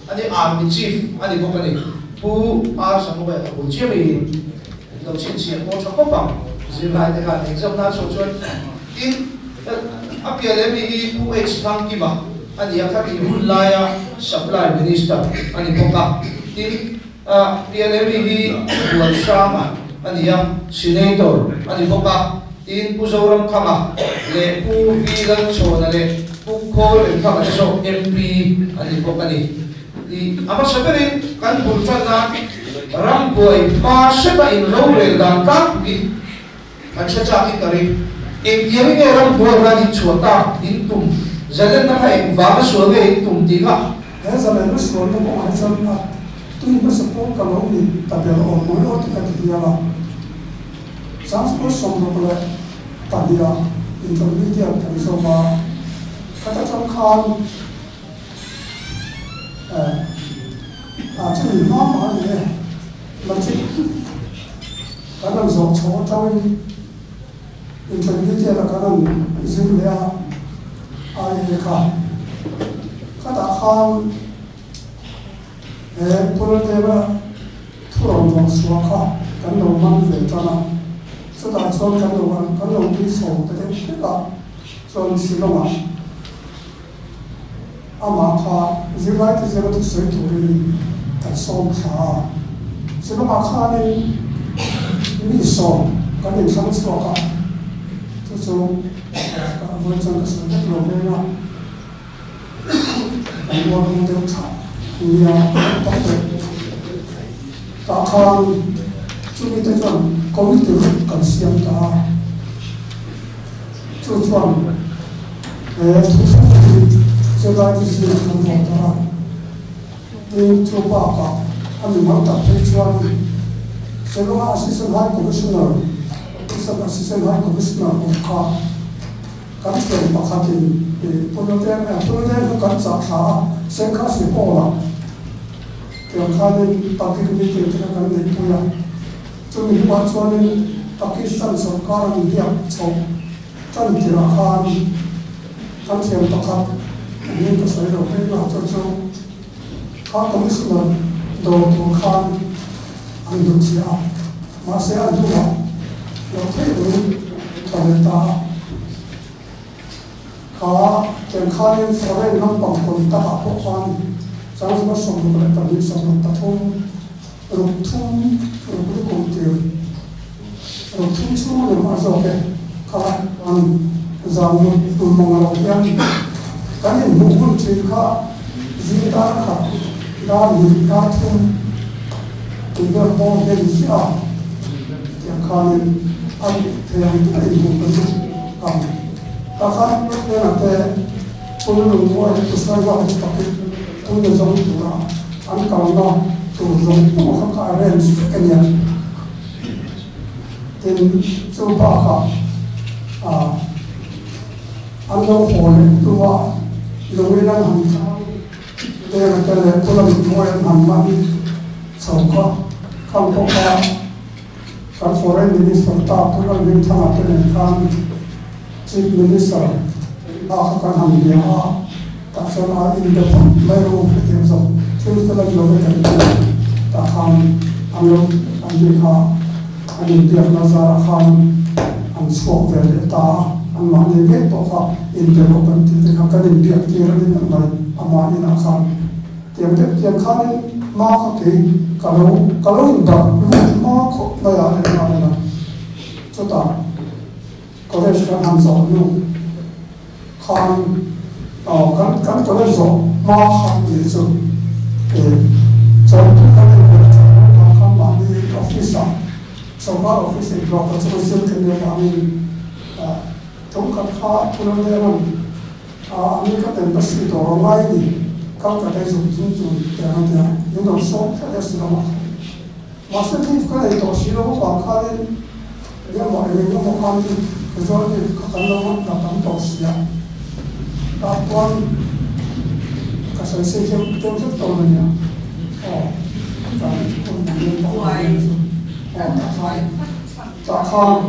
อันนี้ Army Chief อันนี้พวกนี้ผู้อาสมัยกับบุญเชี่ยมีเราเชี่ยเชี่ยโมชอบปังสิลายในการเอกสารน่าสนใจอินอัปเดตมีผู้เอกทางกี่มาอันนี้ครับพี่หุ่นลาย Supply Minister อันนี้พวกกันอินเปียเลมีหัวชามา a ni a, Senator a ni bawk a, tin Pu Zoramthanga leh Pu V Lalchhawna leh Pu Khawlremthanga te zawk MP an ni bawk a ni. I a hmasa berin kan bul tan nan rambuai hma hreta in rorel dan tlangpuiin kan hre chakin ka ring. Engtiang in nge rambuai khan in chhuah tak in tum, zalenna kha engvanga sual nge in tum tih kha. He zalenna sualna kawngah hi chuan a tui hmasa pawh ka lo ni ta ber awm mai aw ti ka ti hial a. Changchukawr 62 ah intermediate kan zawm a, khata tang khan Eh, a chumi hma hma a ni e. Matric kan rawn zawh chho atangin intermediate ah kan rawn zir leh a, IA kha. Khatah khan he Pultera thu rawn rawn chhuah kha kan lo man ve tan a, chutah chuan kan lo kan lo tui chho ta deuh hlek a, chuan Shillong ah Amah kha zirlaite zira thusawi turin kan sawm thla a, Shillong-ah khanin mi sawm kan inthlang chhuak a, chu chu ka vawi chuan ka sawi vek lo veng a, kan rual hung deuh tha nia tak te tah khan chumi te chuan committee ruk kan siam ta a. Chu chuan he thu hrang hi zirlaite zingah kan rawn darh a, tin chu bakah a mimal tak phei chuan Shillong-a Assistant High Commissioner, Assistant Assistant High Commissioner awm kha kan thian pakhatin Punadeng Punadeng kha kan chah thla a, Sengkhasi Hall-ah tiang khanin public meeting te kha kan neihpui a. Chumi hnuah chuanin Pakistan sorkar an biak chhoh tan tirah khan kan thiam pakhat hming ka sawi lo phei lah chu chu kha Commissioner dawr tur khan an hnut chhiah a, mahse a hnuah lo theih loin tha leh ta a. Kha tiang khanin foreign lampang contact ah pawh khan changzuma 62 63 Ruk thum ruk lukum tir ruk thum chhung lem a zawk e kha an zan mut tur mawng lo hian kan inhmuh hun thin kha zing dar khat dar hnih dar thum tih vel bawr hian in ziah a tiang khanin a thei ang ber a inhmuh kan chu ang tah khan hnenah te Pul lungmuai hi Kusaiva hi takin tuna zawng tura an kalna tur zawng pawh kha ka arrange vek a nia. Tin, chu bakah ah an lo haw leh hnuah lungin an han tlang Denga te leh Pula lungmuai an han man chho kha khang pawh kha kan Foreign Minister ta Pu Lalhmingthanga te nen khan Chief Minister a kha kan han bia a, tah chuan a in be phawt mai ru hetiang zawk thil fel a ni lo ve kan ti a, tah khan an lo an ni kha an inbiakna zarah khan an chhuak ve leh ta a, anmahni ngei pawh kha in be rawh kan tih te kha kan inbiak tir a ni meuh mai amah inah khan. Tiang deuh tiang khanin hma kha kei ka lo ka lo inbarh lut hma khawp mai a leh nghal a, chutah College kan han zawh hnu khan aw kan kan college zawh hma khan ni chu eh chawlhpui kan nei ve tha lo vang khan mahni office ah sorkar office in hlawh ka chu zir ka nia vangin ah tum khat kha Pulangdeng a America embassy dawr a ngai ni kal ka dai zung zung chu tiang a tia min rawn sawm tlat e silawm a mahse leave ka nei tawh si lo avang khanin Engemaw eng eng emaw khan casual leave kha kan lo la tam tawh si a, tah chuan ka sawi sei deuh deuh hlek dawn a nia. Aw, kan hun liam tawh ang em chu. Aw, tah khan, tah khan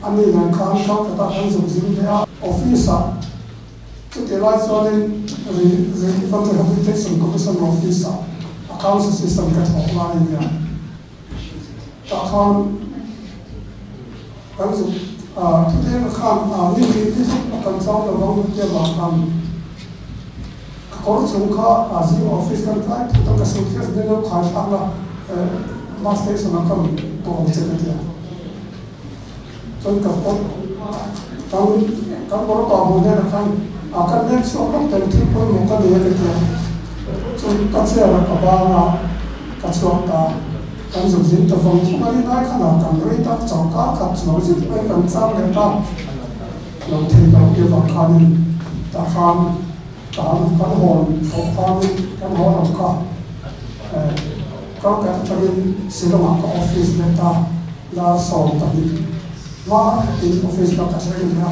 a ni nen khan Calcutta kan zuk zing leh a, office ah chutih lai chuanin Relief and Rehabilitation Commission office ah accounts assistant ka thawk lai a nia. Tah khan kan zuk thuthleng khan ni hnih ni thum a kan chau lo vang tia vang khan ka kawr chung kha zing office kan tlai phut a ka suitcase nen lo khai thlak la bus station ah ka rawn bawng che ka tia chon ka ko kan kan bor pa bu ne khan a kan nen chu ka tel thil poi mo ka ne ka tia chon ka che ra ka ba na ka chuak ta kan zuk zin ta vong thung ani nai khana kan rei tak chau ka khat chuang zit mai kan chang le ta lo thei lo ke wang khanin ta khan ta kan hon tho khanin kan hon ram kha ka ka tangin silonga ka office le ta la som ta ni ma in office ka ka thleng ha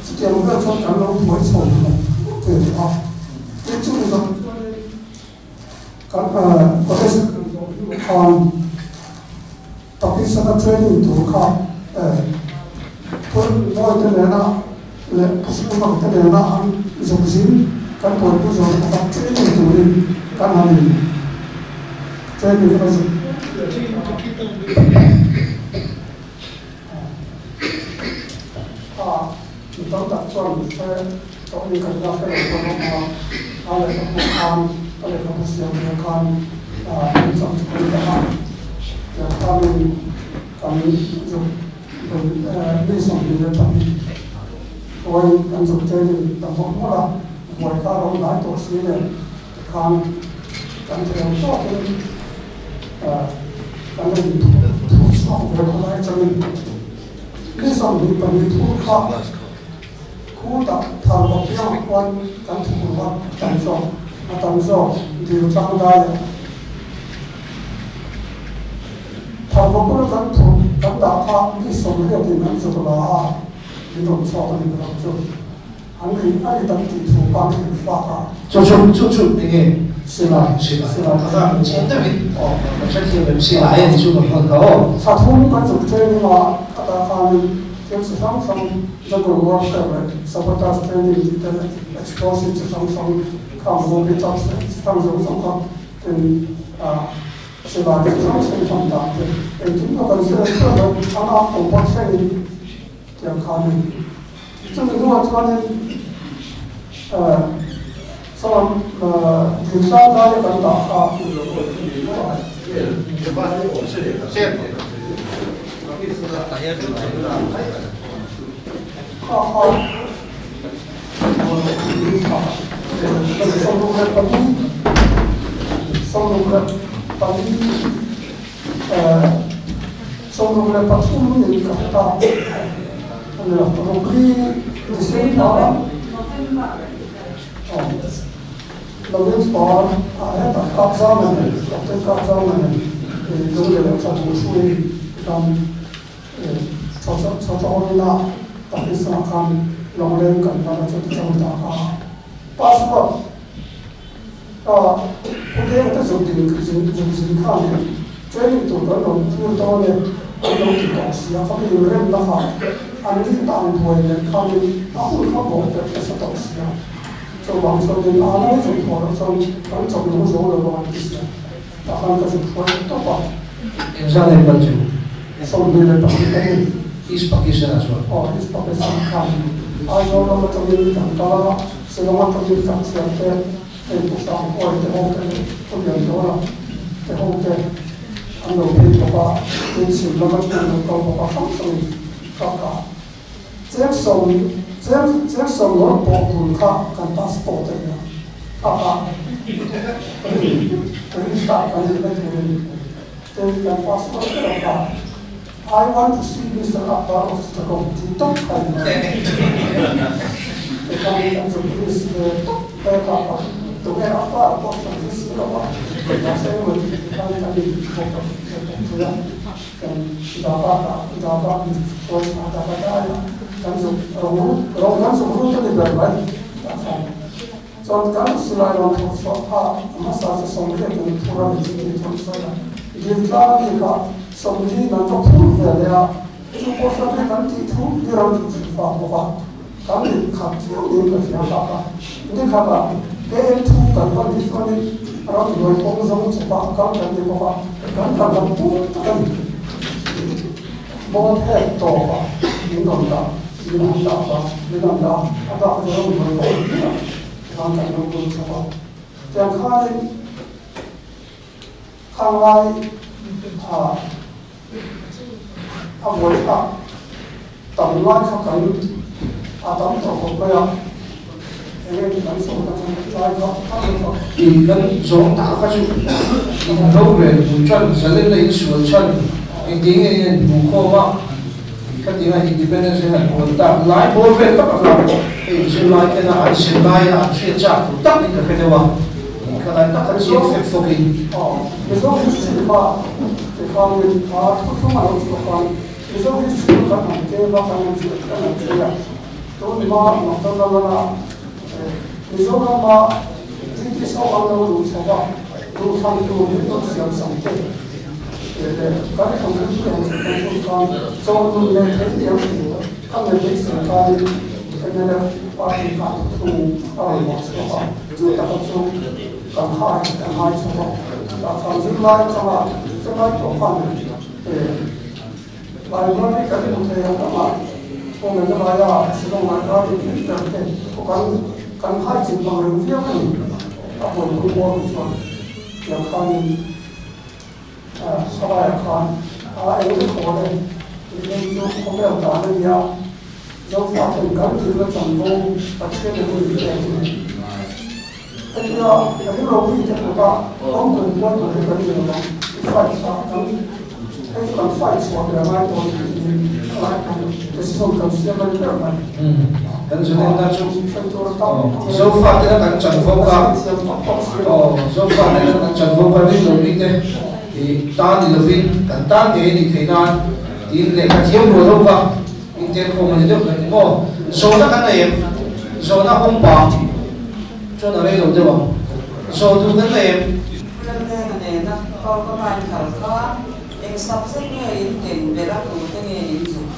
chutiang vel chuan kan lo buai chho lo te a te chu ni zawng kan college khan Pakistan training tur kha pun moi te nena le pusu te nena an zuk zin kan pon pu zo ta training turin kan hanin training ka zuk a mi tam tak chuan se to ni kan la fe lo ko ma a le ka pu khan a le ka pu siam ne khan a in chak chu ta ha ya khamin kan zuk mi som ni le ta oi kan zuk training ta mo mo la moi ka ro nai to si le khan kan theu to kin kan le thu thu chuak ve ko lai changin mi som ni pa ni thu kha khu ta thar ba piang kwan kan thu wa tam zo a tam zo dil chang dai thar ba ko kan thu kan da kha mi som le ti nan zo la a mi dom chaw ni ba chu an ri a ri tam ti thu pa ni fa ka chu chu chu chu nge sila sila sila ka chen te vi o ka chen ti mem sila ai ni chu ka phon ka o sa thum kan chu training ma ka ta kha ni thil chi hrang hrang jungle warfare sabotage training ti te explosive chi hrang hrang khang zo bi chap se chi hrang zo zo kha ten a sila ti hrang hrang hrang ta te engkim ka kan se se ana ko pa training tiang kha ni chu mi nuwa chuanin salam thil tlang lai kan dah kha kha kha sawm ruk leh pali 23 ni ka ta ani rukli December November a heta kap zau na ne te kap zau na ne lung le cha thu sui tam cho cho cho cho ni na Pakistan khan long leng kan na cha ti chang ta kha passport a ku te ta zu din zin zin zin kha ne training tu kan lo tu to ne lo ti to sia kha mi rem la kha an ni tang thuai ne kha ni a hun kha bo te sa to sia cho wang cho din a na zu tho ro cho kan chok lu zo lo wa ti sia ta khan ka zu tho to pa em ra này ban chu som ni le pa ni ka ni East Pakistan as well. Oh, East Pakistan khan ai zo lo ma chong kan ta la se lo ma chong kan sia te te pu sang oi te ho te ko yan do la te ho te an lo pi to pa tin sim lo ma chong lo ko pa kham song ka ka cheng som cheng cheng som lo po kun kha kan passport te ya ka ka rin ta kan ni na tu ni te kan passport te ka I want to see Mr. Akbar of Chittagong. Ti tok kai na. Te kan kan zo police tok pe ka pa. Tu nge Akbar ko sa ni si lo pa. Ta se mo ti kan kan ni ko ka tu ya. Kan da ba ka da ba ni ko sa da ba da ya. Kan zo ro ro kan zo ro te ni ba ba. Ta sa. Chon kan silai ron tho so ha ma sa sa som le tu thu ra ni ti thon sa ya. Dil tla ni ka som li nan to thu ve le a chu ko sa te kan ti thu ni ram chu chu fa bo ba kan ni khat chiu ni ka sia ka ka ni kha ba ke em thu kan pa ni so ni ram noi kong zong chu pa kan kan ni bo ba kan kan lam pu ta kan bo the to ba ni non da ni non da ba ni non da a da ka ro noi kong ni kan kan lo ko chu ba tiang kha ni khang lai a A buai thlak tam lai kha kan a tam tawh khawp mai a, eng nge kan sawi na chu lai kha a ni tawh. In kan zawng tak kha chu in rorel bul tan zalen na in sual chhan engtin nge in en hmuh khawm a, khatinga independence hi han huan tak lai bawr vel tak a kha hei zir lai tena an zir laia an hriat chak tur takin ka hre deuh a, khalai taka chiang fek fawkin. Aw, Mizo history kha tikhanin a thuthlung a lo chhuah khan Mizo history kan han tlem a, kan han chhiat kan han chhui a, tun hma Doctor Lalana Mizorama British ho an lo luh chho a, duhthlan tur min rawn siam sak te leh kan thlankhum te han chhut kan chhut khan chawlhnun leh thei tiang thin kha mi beisei khanin mnf party khan thuthlung a rawn mawh chhuak a, chu taka chu kan hai kan hai chho a, tah khan zirlai atanga zirlai pawh khan library kan hmu thei ang lamah pawh Meghalaya Shillong library thil ber te pawh kan kan hai chin bang reng viau a ni. A buaipui mual hi chuan tiang khanin Salai-ah khan a eng te khawl e tih phei chu khawvel dan a nia, Zofaten kan thilna chanvo Pathian in min pek a ni. Hetia rilru mite kuta awm tum kual tur hi kan ni lo ang, i fight kha kan hei chu kan fight chhuah ve a ngai dawn tih hi a ngai kan decision kan siam a ni ber mai. Kan zunenna chu Zofatena kan chanvo kha Zofatena kan chanvo kha rilru mite tan ni lovin kan tan ngei a nih theih nan tiin lehkha thiam rual ho kha intel khawm a ni deuh ber ni maw? Zawhna kan nei em? Zawhna hawng pang chuan a rei lo deuh ang. Zawh duh kan nei em? Laldenga nena Kolkata in kal kha eng subject nge in ken ber a tute nge in zuk?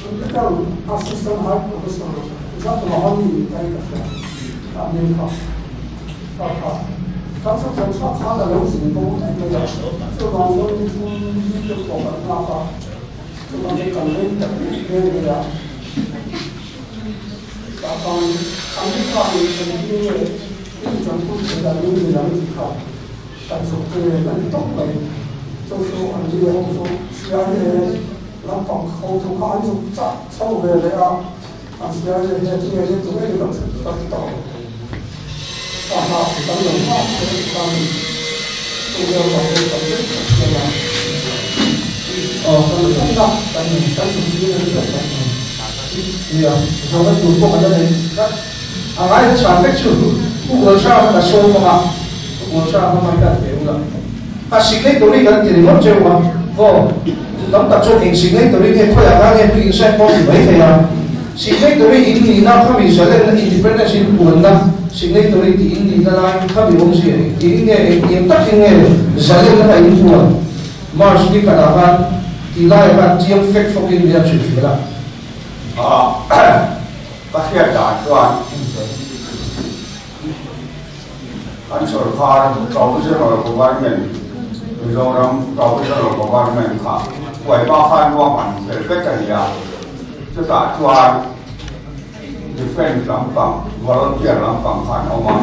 Political Assistant High Professor Zat Lohani ka in ka hria a hming kha kha kha kan chu kan thlak khan a lo zin bo daih mai a, chuvang chuan ni thum ni te pawh kan nghak a, chuvang chuan kan rei tak rih nghe nghe a, tah khan America in engtin nge in tanpui thei dan in ni ang tih kha kan zuk ve a ni tawp mai, chu chu an ni ho chu CIA lampang ho chu kha an zuk chah chho ve leh a, an CIA hian tinge ni tunge ni kan hre tak tawh lo. Aha, kan lo nghak che a khan tunge lo rei tak zet tak mai a. Aw, kan tumna kan kan tum ding a ni ber mai. Nia, zawhna tur pawh kan la nei tlat. A ngai chhan vek chu Google hram ka sawm ang a, Google hram a hmai kan pe ula. A signatory kan ti ringawt cheu a, aw, tam tak chuan eng signatory nge khawiah khan nge hming insign pawh ti mai thei a. Signatory in nihna khami zalenna independence in puanna signatory tih in nihna lai khami awmzia engtin nge engtiang takin nge zalenna kha in puan March ni khatah khan tih laiah khan chiang fek fawkin min han hrilhfiah la. Ka hriat dan chuan kan sorkar provisional government Mizoram provisional government kha huaima khan ruahman fel vek a ni a, chutah chuan defence lampang volunteer lampang khan a awm a,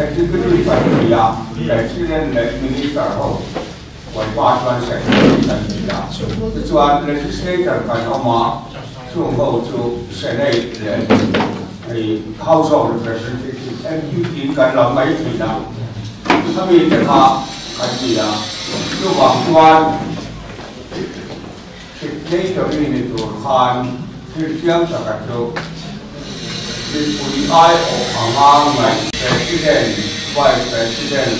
executive an ni a, president leh minister ho huaima chuan secretary kan ni a, tichuan legislator kan awm a, chung ho chu senate leh House of Representative MP tiin kan lam mai thin a, khami te kha kan ni a, chuvang chuan signatory ni tur khan thil chiang taka chu mipui aiawh anga ngaih President, Vice President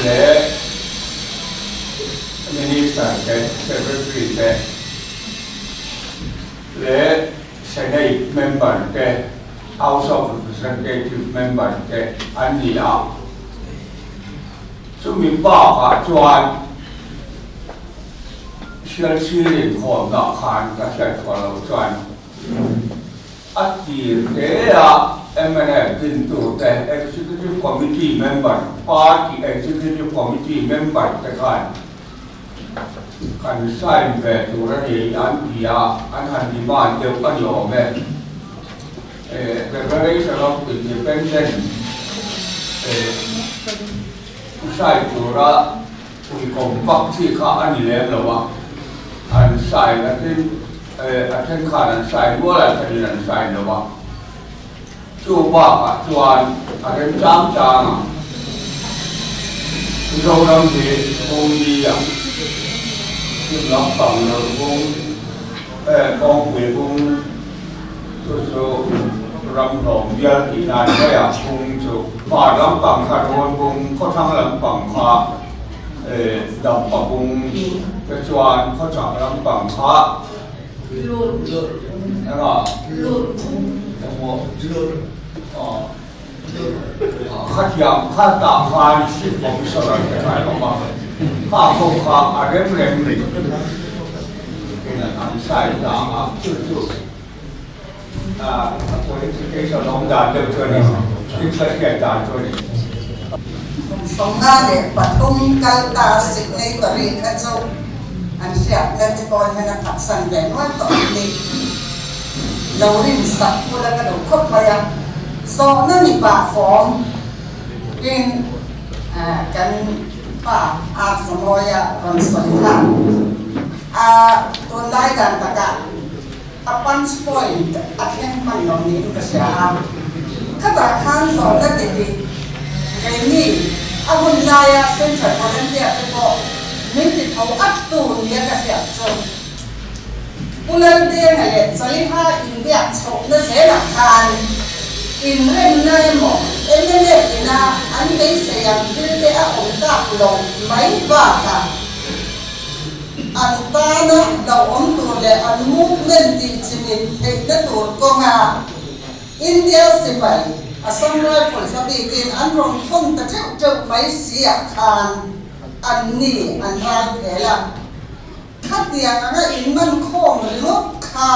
leh Minister te, Secretary te leh Senate member te, House of Representative member te an ni a. Chumi bakah chuan Sialsir inkhawmna khan ka hriatchhuah loh chuan a tir te a mnf dintute Executive Committee member, Party Executive Committee member te khan kan sign ve tur a ni an ti a, an han demand deuh a ni awm e. Declaration of Independence sign tura. Ui kawm vak chi kha a ni lem lo a, an sign a then a then khan an sign nual a, a thenin an sign lo a. Chu bakah chuan a remchang chang a, Mizoram hi kawngli a, hnim lampang nawrh bung, kawngpui bung chu chu ram hlawm bial tih nan mai a, bung chu hmar lampang kha rawn bung, khawthlang lampang kha dampa bung te chuan khawchhak lampang kha engah engmaw khatiang kha tah khan chief officer te kha an awm a, kha ho kha a rem rem in an sign ta a, chu chu a qualification awm dan deuh chu a ni, thil ka hriat dan chu a ni. Kum 53 kal ta signatory kha chu an hriatna te pawh hian a phatsan ve nual tawh ang ni. Lo rin sak bula ka duh khawp mai a, zawhna ni pah fawm in kan pa a Zamawia rawn sawi kha a tunlai dan takah a punch point a thleng hman lo niin ka hria a, khatah khan zawhna ti hi keini a hun laia Central Volunteer te pawh min ti tho at tu nia ka hriat chu. Pu Laldenga leh Chaliha inbiak chhohna zelah khan inremna emaw mnf ina an beisei ang thil te a awm tak lo mai bakah an tana hlauhawm tur leh an movement tih chimit theihna tur kawnga India sipai Assam Rifles a bikin an rawn thawn ta teuh teuh mai si ah khan an ni an ral phel a. Khatiang anga inman khawm ringawt kha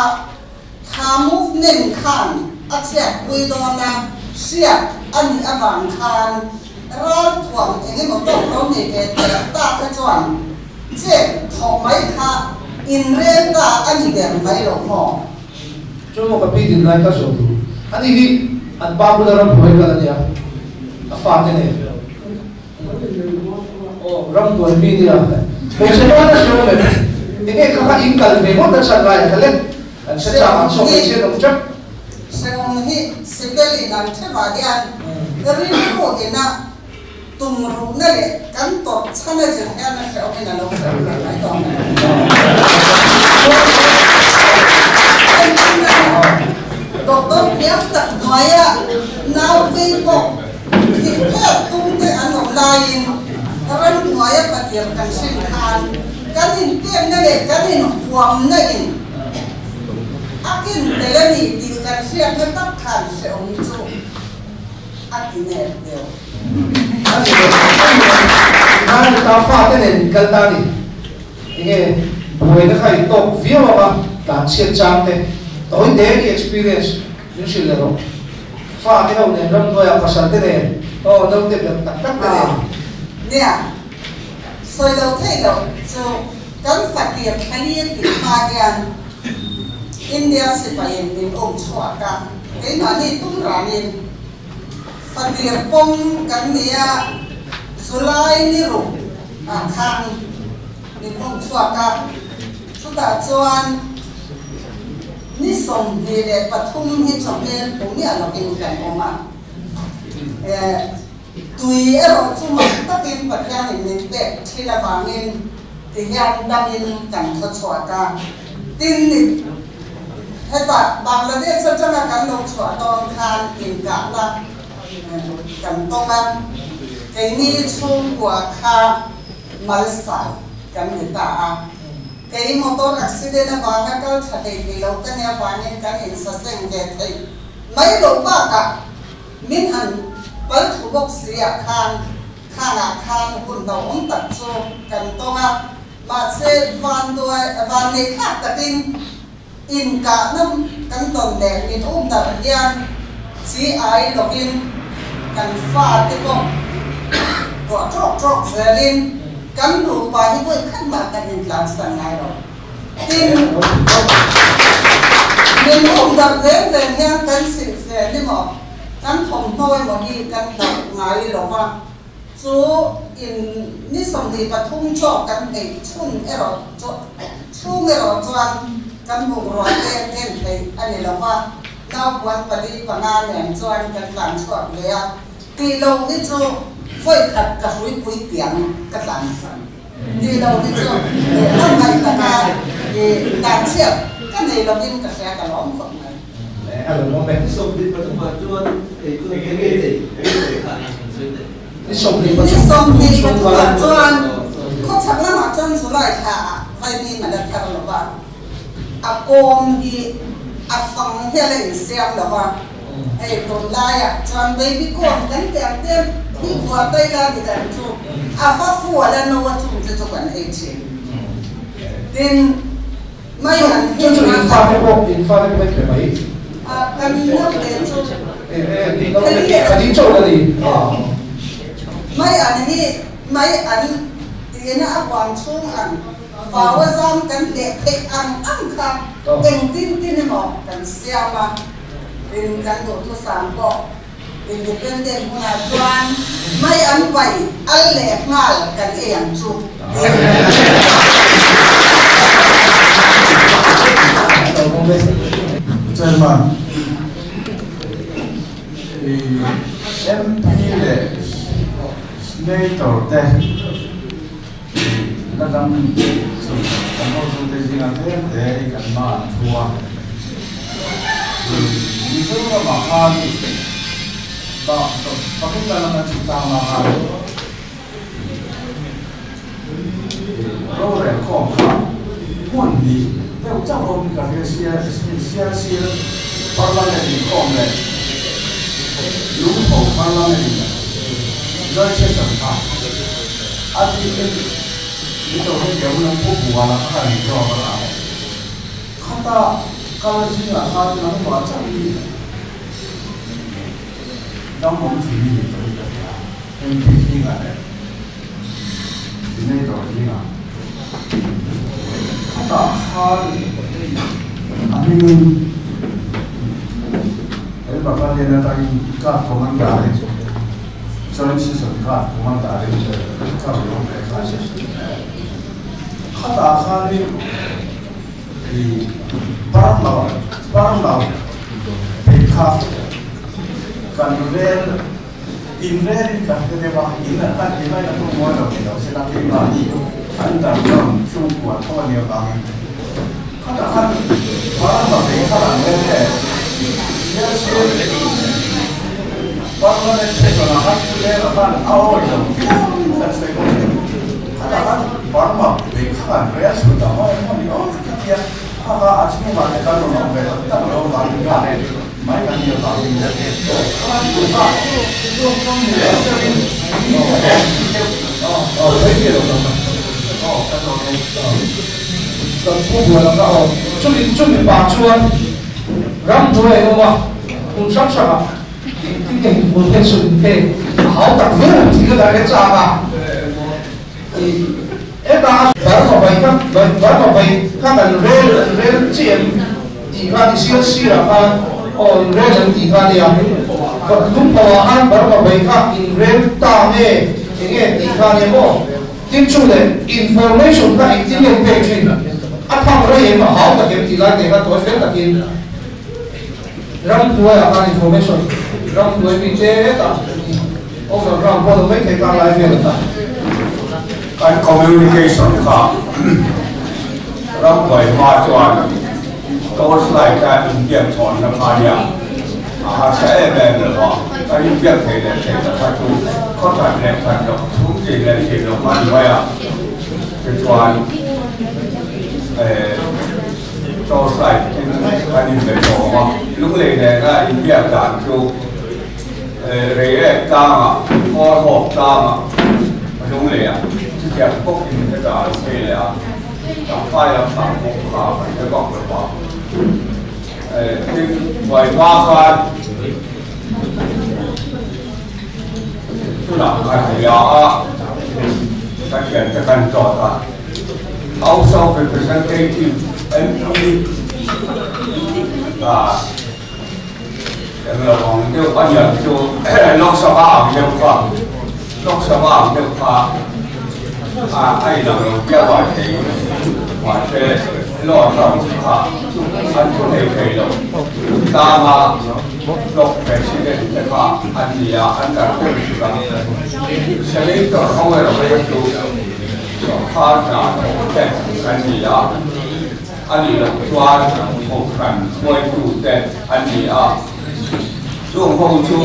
tha movement khan a chhiatpui dawn a, hriat a nih avang khan ralthuam eng emaw tawk lo nei ve teh ta kha chuan chet thawh mai kha inrel ta a ni ber mai lo maw? Chu maw ka pi din lai ka zawh duh a ni hi an pa bula ram buai kal a nia a fate nen. Aw rambuai mi nia hmeichhe tan a hre awm em? Enge kha kha in kal ve ngawt a chhan lai a kha le an hre chak ang chhuak hmeichhe an awm teuh. Hrehawm hi sipel in an theva hian rilru ina tum ruhna leh kan tawrh chhan a zir hian a hrehawm in a lo hrehawm ve mai dawn a ni. Doctor thiam tak hnuaia nau vei pawh Thih phek tum te an awm laiin ramhnuaia fatir kan hrin khan kan inpekna leh kan inhuamna in a kin tel a ni tih kan hriatna tak khan hrehawm chu a ti nep deuh. A ni lo, a ni lo. Nai ta fate nen in kal ta ni. Enge buaina kha in tawk viau ang a, tlan chhiat chang te. Tawi te i experience min hrilh leh rawh. Fa te ho nen ramhnuaiah pasal te nen aw naute ber tak tak te nen. Nia, sawi lo thei lo chu kan fatir thlalir tih hma hian India sipaiin min um chhuak a, keimahni tum ranin fatir pawm kan nia July ni ruk ah khan min um chhuak a, chutah chuan Ni 23 hi chawhmel hmu miah lovin kan awm a. Tui erawh chu mak takin Pathianin min pek thin avangin ti hian damin kan thaw chhuak a. Tin, ni hetah Bangladesh atanga kan lo chhuah dawn khan inkahna kan tawng a, keini chhungkua kha malsai kan ni ta a. Kei motor accident avanga kal tha thei thei lo ka nia vangin kan insaseng ve thei mai loh bakah min han pal thu bawk si ah khan khanah khan hun hlauhawm tak chu kan tawng a, mahse vanduai vannei thlak takin inkahna kan tawn leh min um darh hian chi ai lovin kan fate pawh tuah ṭawk ṭawk zelin kan nupa hi vawi khat mah kan intlansan ngai lo. Tin, min um darh reng reng hian kan silhfen emaw kan thawmhnaw emaw hi kan hlauh ngai lo va. Chu in ni 23 chaw kan ei chhun erawh chhung erawh chuan kan bungrua te ken theih a ni lo va, naupuan pali panga nen chuan kan tlan chhuak ve a, tih lo hi chu vawi khat ka hruipui piang ka tlan san tih lo hi chu a ngaih taka tan chhiat ka nei lovin ka hria ka lawm khawp mai. Ni 23 ah chuan khawchhak lamah chuan July thla ah vaimim a la thar lo va, a kawm hi a fang hial a insiam lo va, hei tunlaiah chuan baby corn kan tih ang te hi vua tai la ni dan chu a va fual a no a chung te chu kan ei thin. Tin, mai an Chu chu in fate pawh in fate pawh hei mai. A kan naute chu Ka ding chauh a ni. Mai an hi mai an tina a huam chhung ang vawa zam kan leh theih ang ang kha eng tin tin emaw kan siam a, tin kan duhthusam pawh independent hunah chuan mai an pai al leh nghal kan ei ang chu. Chairman, MP leh Senator te la dam chu kan hotu te zinga tlem te hi kan ma an thu a. Mizoramah khan Pakistan lama chungchang ah khan rorel khawm kha hmun hnih deuh chauh awm ka hria sia sial parliament inkhawm leh lungpho parliament in joint session kha a bikin mito he tiang lam pu buala kha kan zawk a khata kal zingah khan nangmah chauh hi dam awm thin hi ni tawh hi ka hria MP zingah leh senator zingah khata khan a hmingin he battalion atangin guard commander in joint session guard commander in ka rawn ve kha khata khanin i Burma Burma kha kan rel in relin kan hre deuh a in an ti mai na tu mawi lo ni lo se la keimahni an dan ram chhungkua tho a nih avangin khata khan Burma ve kha an rel e sial sial parliament session ah khan rel a khan a awi lo viauin kan sawi bawk thin khata khan Burma ve kha an rel chhun dah mawi emaw ni aw ka tia kha kha a chhungah te kan rawn awm ve tak tak lo avangin kha mai kan nih avangin khan tu kha Kan pu bual ka aw chumi chumi pa chuan ram hnuai awm a hmun hrang hrang ah engtin nge information in pek a hau tak viau ang tih ka dah hre chak a heta Burma bai kha Burma bai kha kan rel an rel chiah em tih kha ni sial sirah khan aw in rel an tih kha nia lungpho ah khan Burma bai kha in rel ta nge enge tih kha nia maw tin chu leh information kha engtin nge in pek thin a thang rei em a hau tak em tih lai te kha tawi fel takin ram hnuai ah khan information ram hnuai mi te tah overground pawh lo mai thei kha lai vel ata kan communication kha ram buai hma chuan torchlight a inbiak chhawn na kha nia a harsa em em lo a kan inbiak thei leh thei ta kha chu khaw that leh that loh chhung chin leh chin loh kha ni mai a tichuan torchlight in kan inbe chhawm a lunglei nena inbiak dan chu rei ek tlangah khawl hawk tlangah lunglei ah chutiang bawkin heta an phei leh a tangkai lampang bawk kha kan hre vak lo va tin buai hma khan tunah kan hria a ka thiante kan zawt a House of Representative MP eng lo ang deuh a niang chu Lok Sabha ang deuh kha Lok Sabha ang deuh kha a inang lo viau a thei mahse lower house kha an thu thei thei lo tlanga block president te kha an ni a an kal ber hrih a senator ho erawh kha chu sorkar hna thawk te an ni a a nih loh chuan kohhran hruaitu te an ni a chung ho chu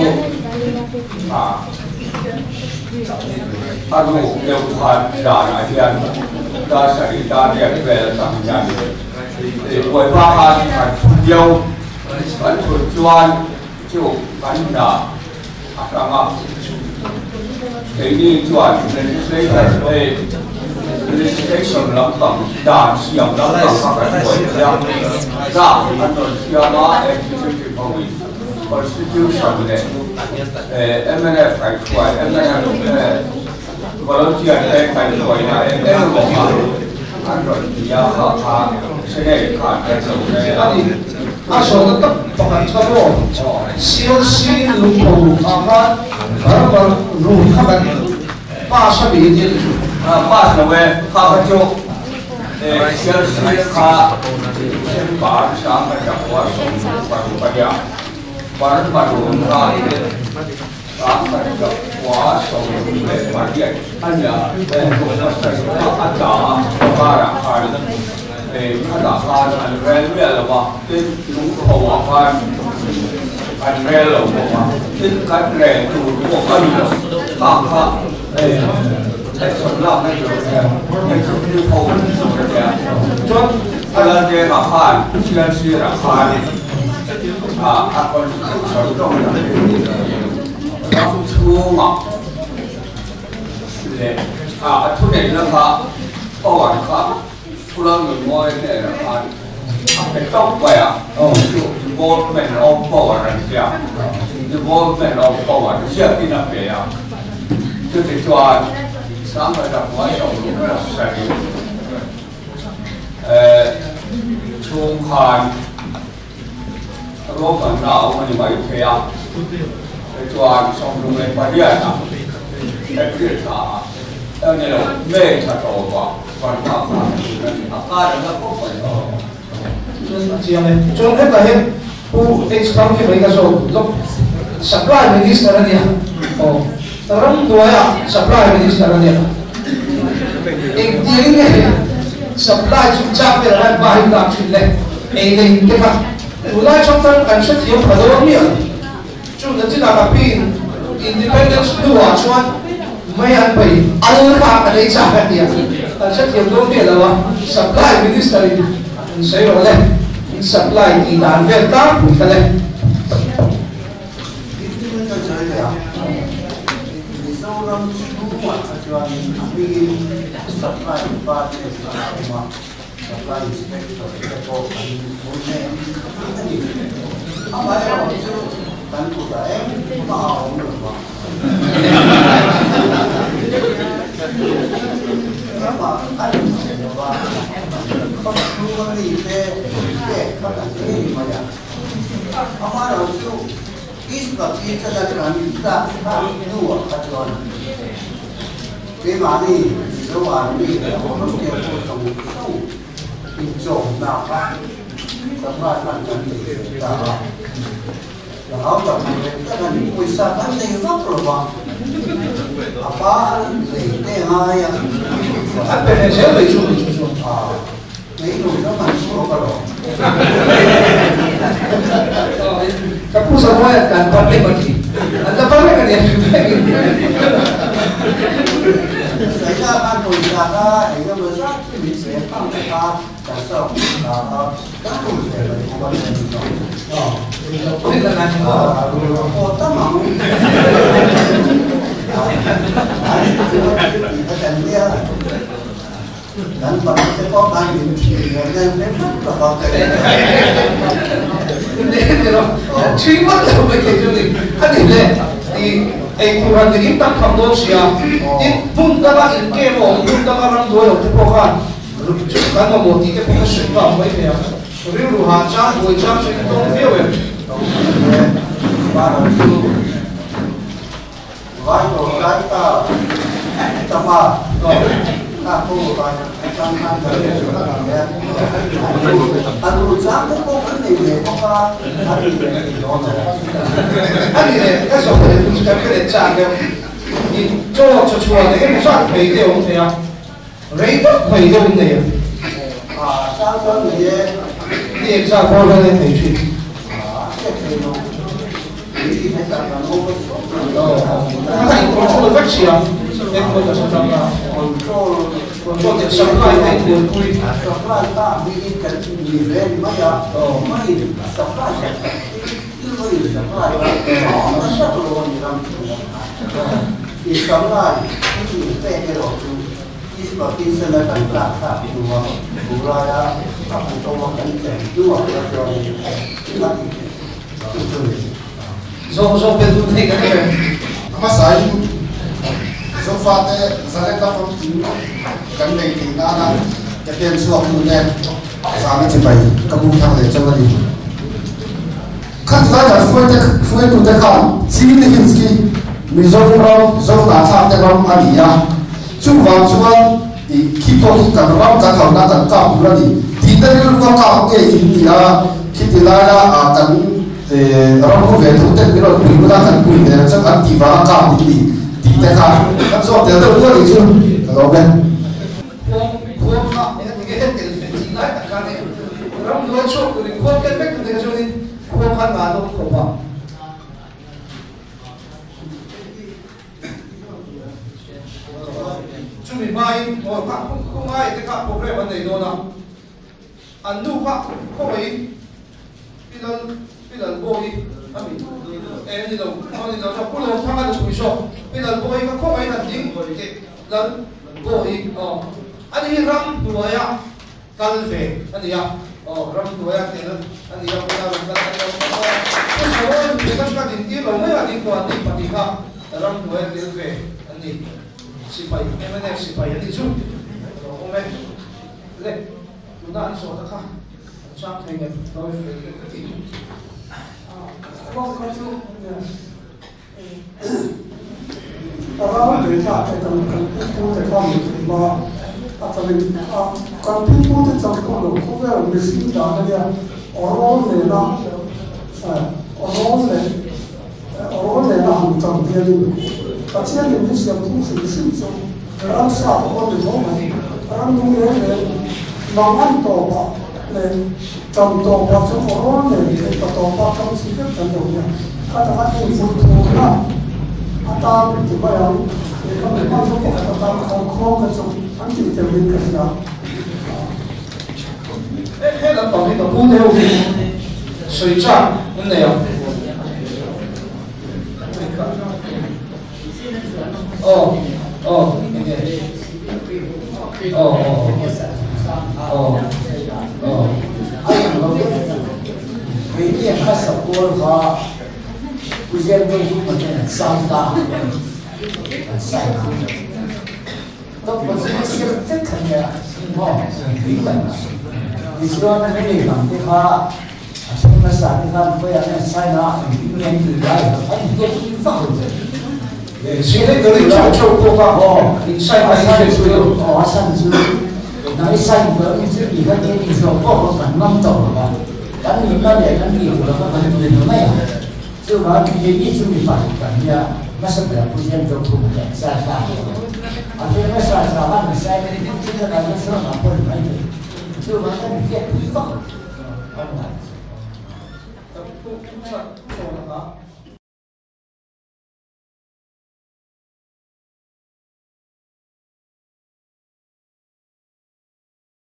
a ruk deuh khan zanah hian dar sarih dar riat vel atang hian buaipa khan an thut viau kan thut chuan chu kan hna a hrang a keini chuan legislator hei legislation lampang dan siam lampang kha kan buaipui a dan an rawn siam a executive hoin Constitution leh mnf kaihhruai mnf volunteer te kaihhruaina eng eng emaw kha an rawn ti a kha kha Senate khan kan lo rel a. A zawhna tak pakhat kha maw CLC lungpho ah khan barbar rul kha kan pass a ni tih chu. Pass lo e, kha kha chu CLC kha December sang khat zakua 60 ania, barbar rul kha 1828 ania, kum pasarih kha a tla a, karah khan khatah khan an rel miah lo a, tin lungpho ah khan an rel lo bawk a, tin kan rel tur pawh a ni lo, khang kha action lakna tur executive ho ania. Chuan a laldenga khan Sialsirah khan a constitution tawng tak ram chhungah leh a thuneihna kha power kha Pulang Nunmawi hnenah khan a pe tawp mai a, chu devolvement of power an tia, devolvement of power ziakin a pe a, chutichuan 1967 chhung khan ruahmanna a awm a ni mai thei a, tichuan 68 ah April thla ah ni lo May thla tawpah Burma kha a tun a ni, a kar a la khawp mai. Chuan a chiang e. Chuan hetah hian Pu H Thang khi mai ka zawk lawk Supply Minister a nia aw ramhnuaiah Supply Minister a nia engtiangin nge supply chungchang vel ah hian hma hi lak thin le ei leh in te kha tunlai chang tan kan hrethiam pha dawn miah lo chu nachinah ka pin Independence hnuah chuan mai an pai al kha kan ei chak a tia kan hrethiam dawn miah lo a Supply Minister in in sawi rawh le in supply tih dan vel tlangpui kha le. Mizoram chhungah kha chuanin a hmingin Supply Department a awm a, Supply Inspector te pawh kan hmu hle a ni. Amaherawhchu kan kutah engmah a awm lo va. Engmah a inchhe lo va, khaw chhunga mite pek kha kan ei mai a. Amaherawhchu East Pakistan atanga min tlak thlak hnuah kha chuan keimahni Mizo Army leh volunteer pawh zawng zawng inchawmna kha supply hman kan nei ve ta a. Ka hau tak ang reng tak a ni. Pawisa kan nei vak lo va, a pa lei te ngai a. An pe ve zel mai chu ni chu chuan. Kei lo chuan an chu rawk alawm. Ka pu Samuel kan par leh a ti. An la par reng a ni a hrim rengin. Saina khan pawisa kha eng emaw zat chu min pe ang te kha kan sawk ta a, kan rul ve mai bawk a nia min sawk. A rul pawh tam ang. An ti kha kan nia. Kan pahnih te pawh khan min ṭhin ve nen ve vak lo a. Ṭhin vak lo mai thei chu ni. A ni le, i eitur han dik in tam tham dawn sia. Tin, hmun danga in camp a awm, hmun danga ramhnuai awm te pawh khan chu kan mamawh tih te pawh ka sawi nghal mai thei ang. Rilru hah chang, buai chang chu in tawng viau em? Tawng viau e. Vai tổ cái ta chama ta cô vai trong năm tới anh ru sáng cũng có vấn đề về có ba anh anh này cái số này cũng cái cái trang đấy thì cho cho chùa này cái một mấy điều không thấy à lấy bất mấy điều này à sao cho người đi ra qua lên thấy chuyện à cái này nó đi thấy rằng là nó 它 control 的 vector 啊，那个叫什么啊？control control 的 supply 那个 supply 大比一个你人没有，没 supply，因为 supply，哦，那啥都你让你 supply，你费给我住，意思话本身咧，更加大票啊，无啦呀，差不多我跟正都话咗咗，乜嘢？zo zo pe du thei ka ne ama sai zo fa te zale ta fom tin kan nei tin na na ke pen chuak nu te sa mi chi bai ka bu thang le chawali khat la ja fuai te fuai tu te kha chi ni hin ski Mizoram zo na tha te ram ani ya chu wang chuan i khi to ki kan ram kan thau na kan ka bu la ni ti te ru ka ka ke in ni a khi ti la la a kan ram ko ve thu te mi ro pui bu la kan pui ve chang an ti wa ka ni ni ti te kha kan zo te te tu ni chu ka lo ben khuam kha ne nge het tel fe chi lai ta ka ne ram nuai chok tu ni khuam ken vek tu te ka chu ni khuam khan ma do ko pa chu mi mai o ka ku ngai te ka program an nei do na an nu kha ko mai pilan pilan boi ami e ni lo ni lo so pu lo thanga de pui so pilan boi ka ko mai na ding ke lan boi o ani ram nuaya kal ve ani ya o ram nuaya tel ani ya pula ram kal kal ko so ni ka ka din ti lo mai ani ko ani pati ka ram nuaya tel ve ani sipai MNF sipai ani chu lo ome le tu na an so ta kha chang thei nge toi fe ka ti Kong ka chu ram le ta te kan kan pu te kha mi ma a ta min a kan pu pu te chang ko lo ko ve mi sin da na ya orol le na orol le orol le na han chang bia ni ta chian ni mi siam thu sin sin chu ram sa ko ni tho mai ram nu le le mang an to ba le chang to ba chu orol le le ta to ba chang si ke chan do ya ka ta ka ni fu thu na ata ti ba ya le ka mi ma chu ko ta ta ka kho ka chu an ti te min ka sia e he la pa mi ka pu te ho sui cha an nei oh oh oh oh oh ai lo vì cái phát sập qua và bây giờ tôi cũng có thể sao ta sai tôi có thể xem tất cả những cái你说那个地方的话，什么啥地方不要那sai na，你年纪大了，他你都放着。现在都是做做过哦，你晒太阳去哦，上次那一晒过，你这你看天气说不好，很难走了吧？咱你那边那地方那个那个没有，就把你一直没发现，呀，那是不不见就不见晒晒，啊，这个晒晒完晒的，你这个那个说嘛不是没的，就把那你见不放，不不不错了啊。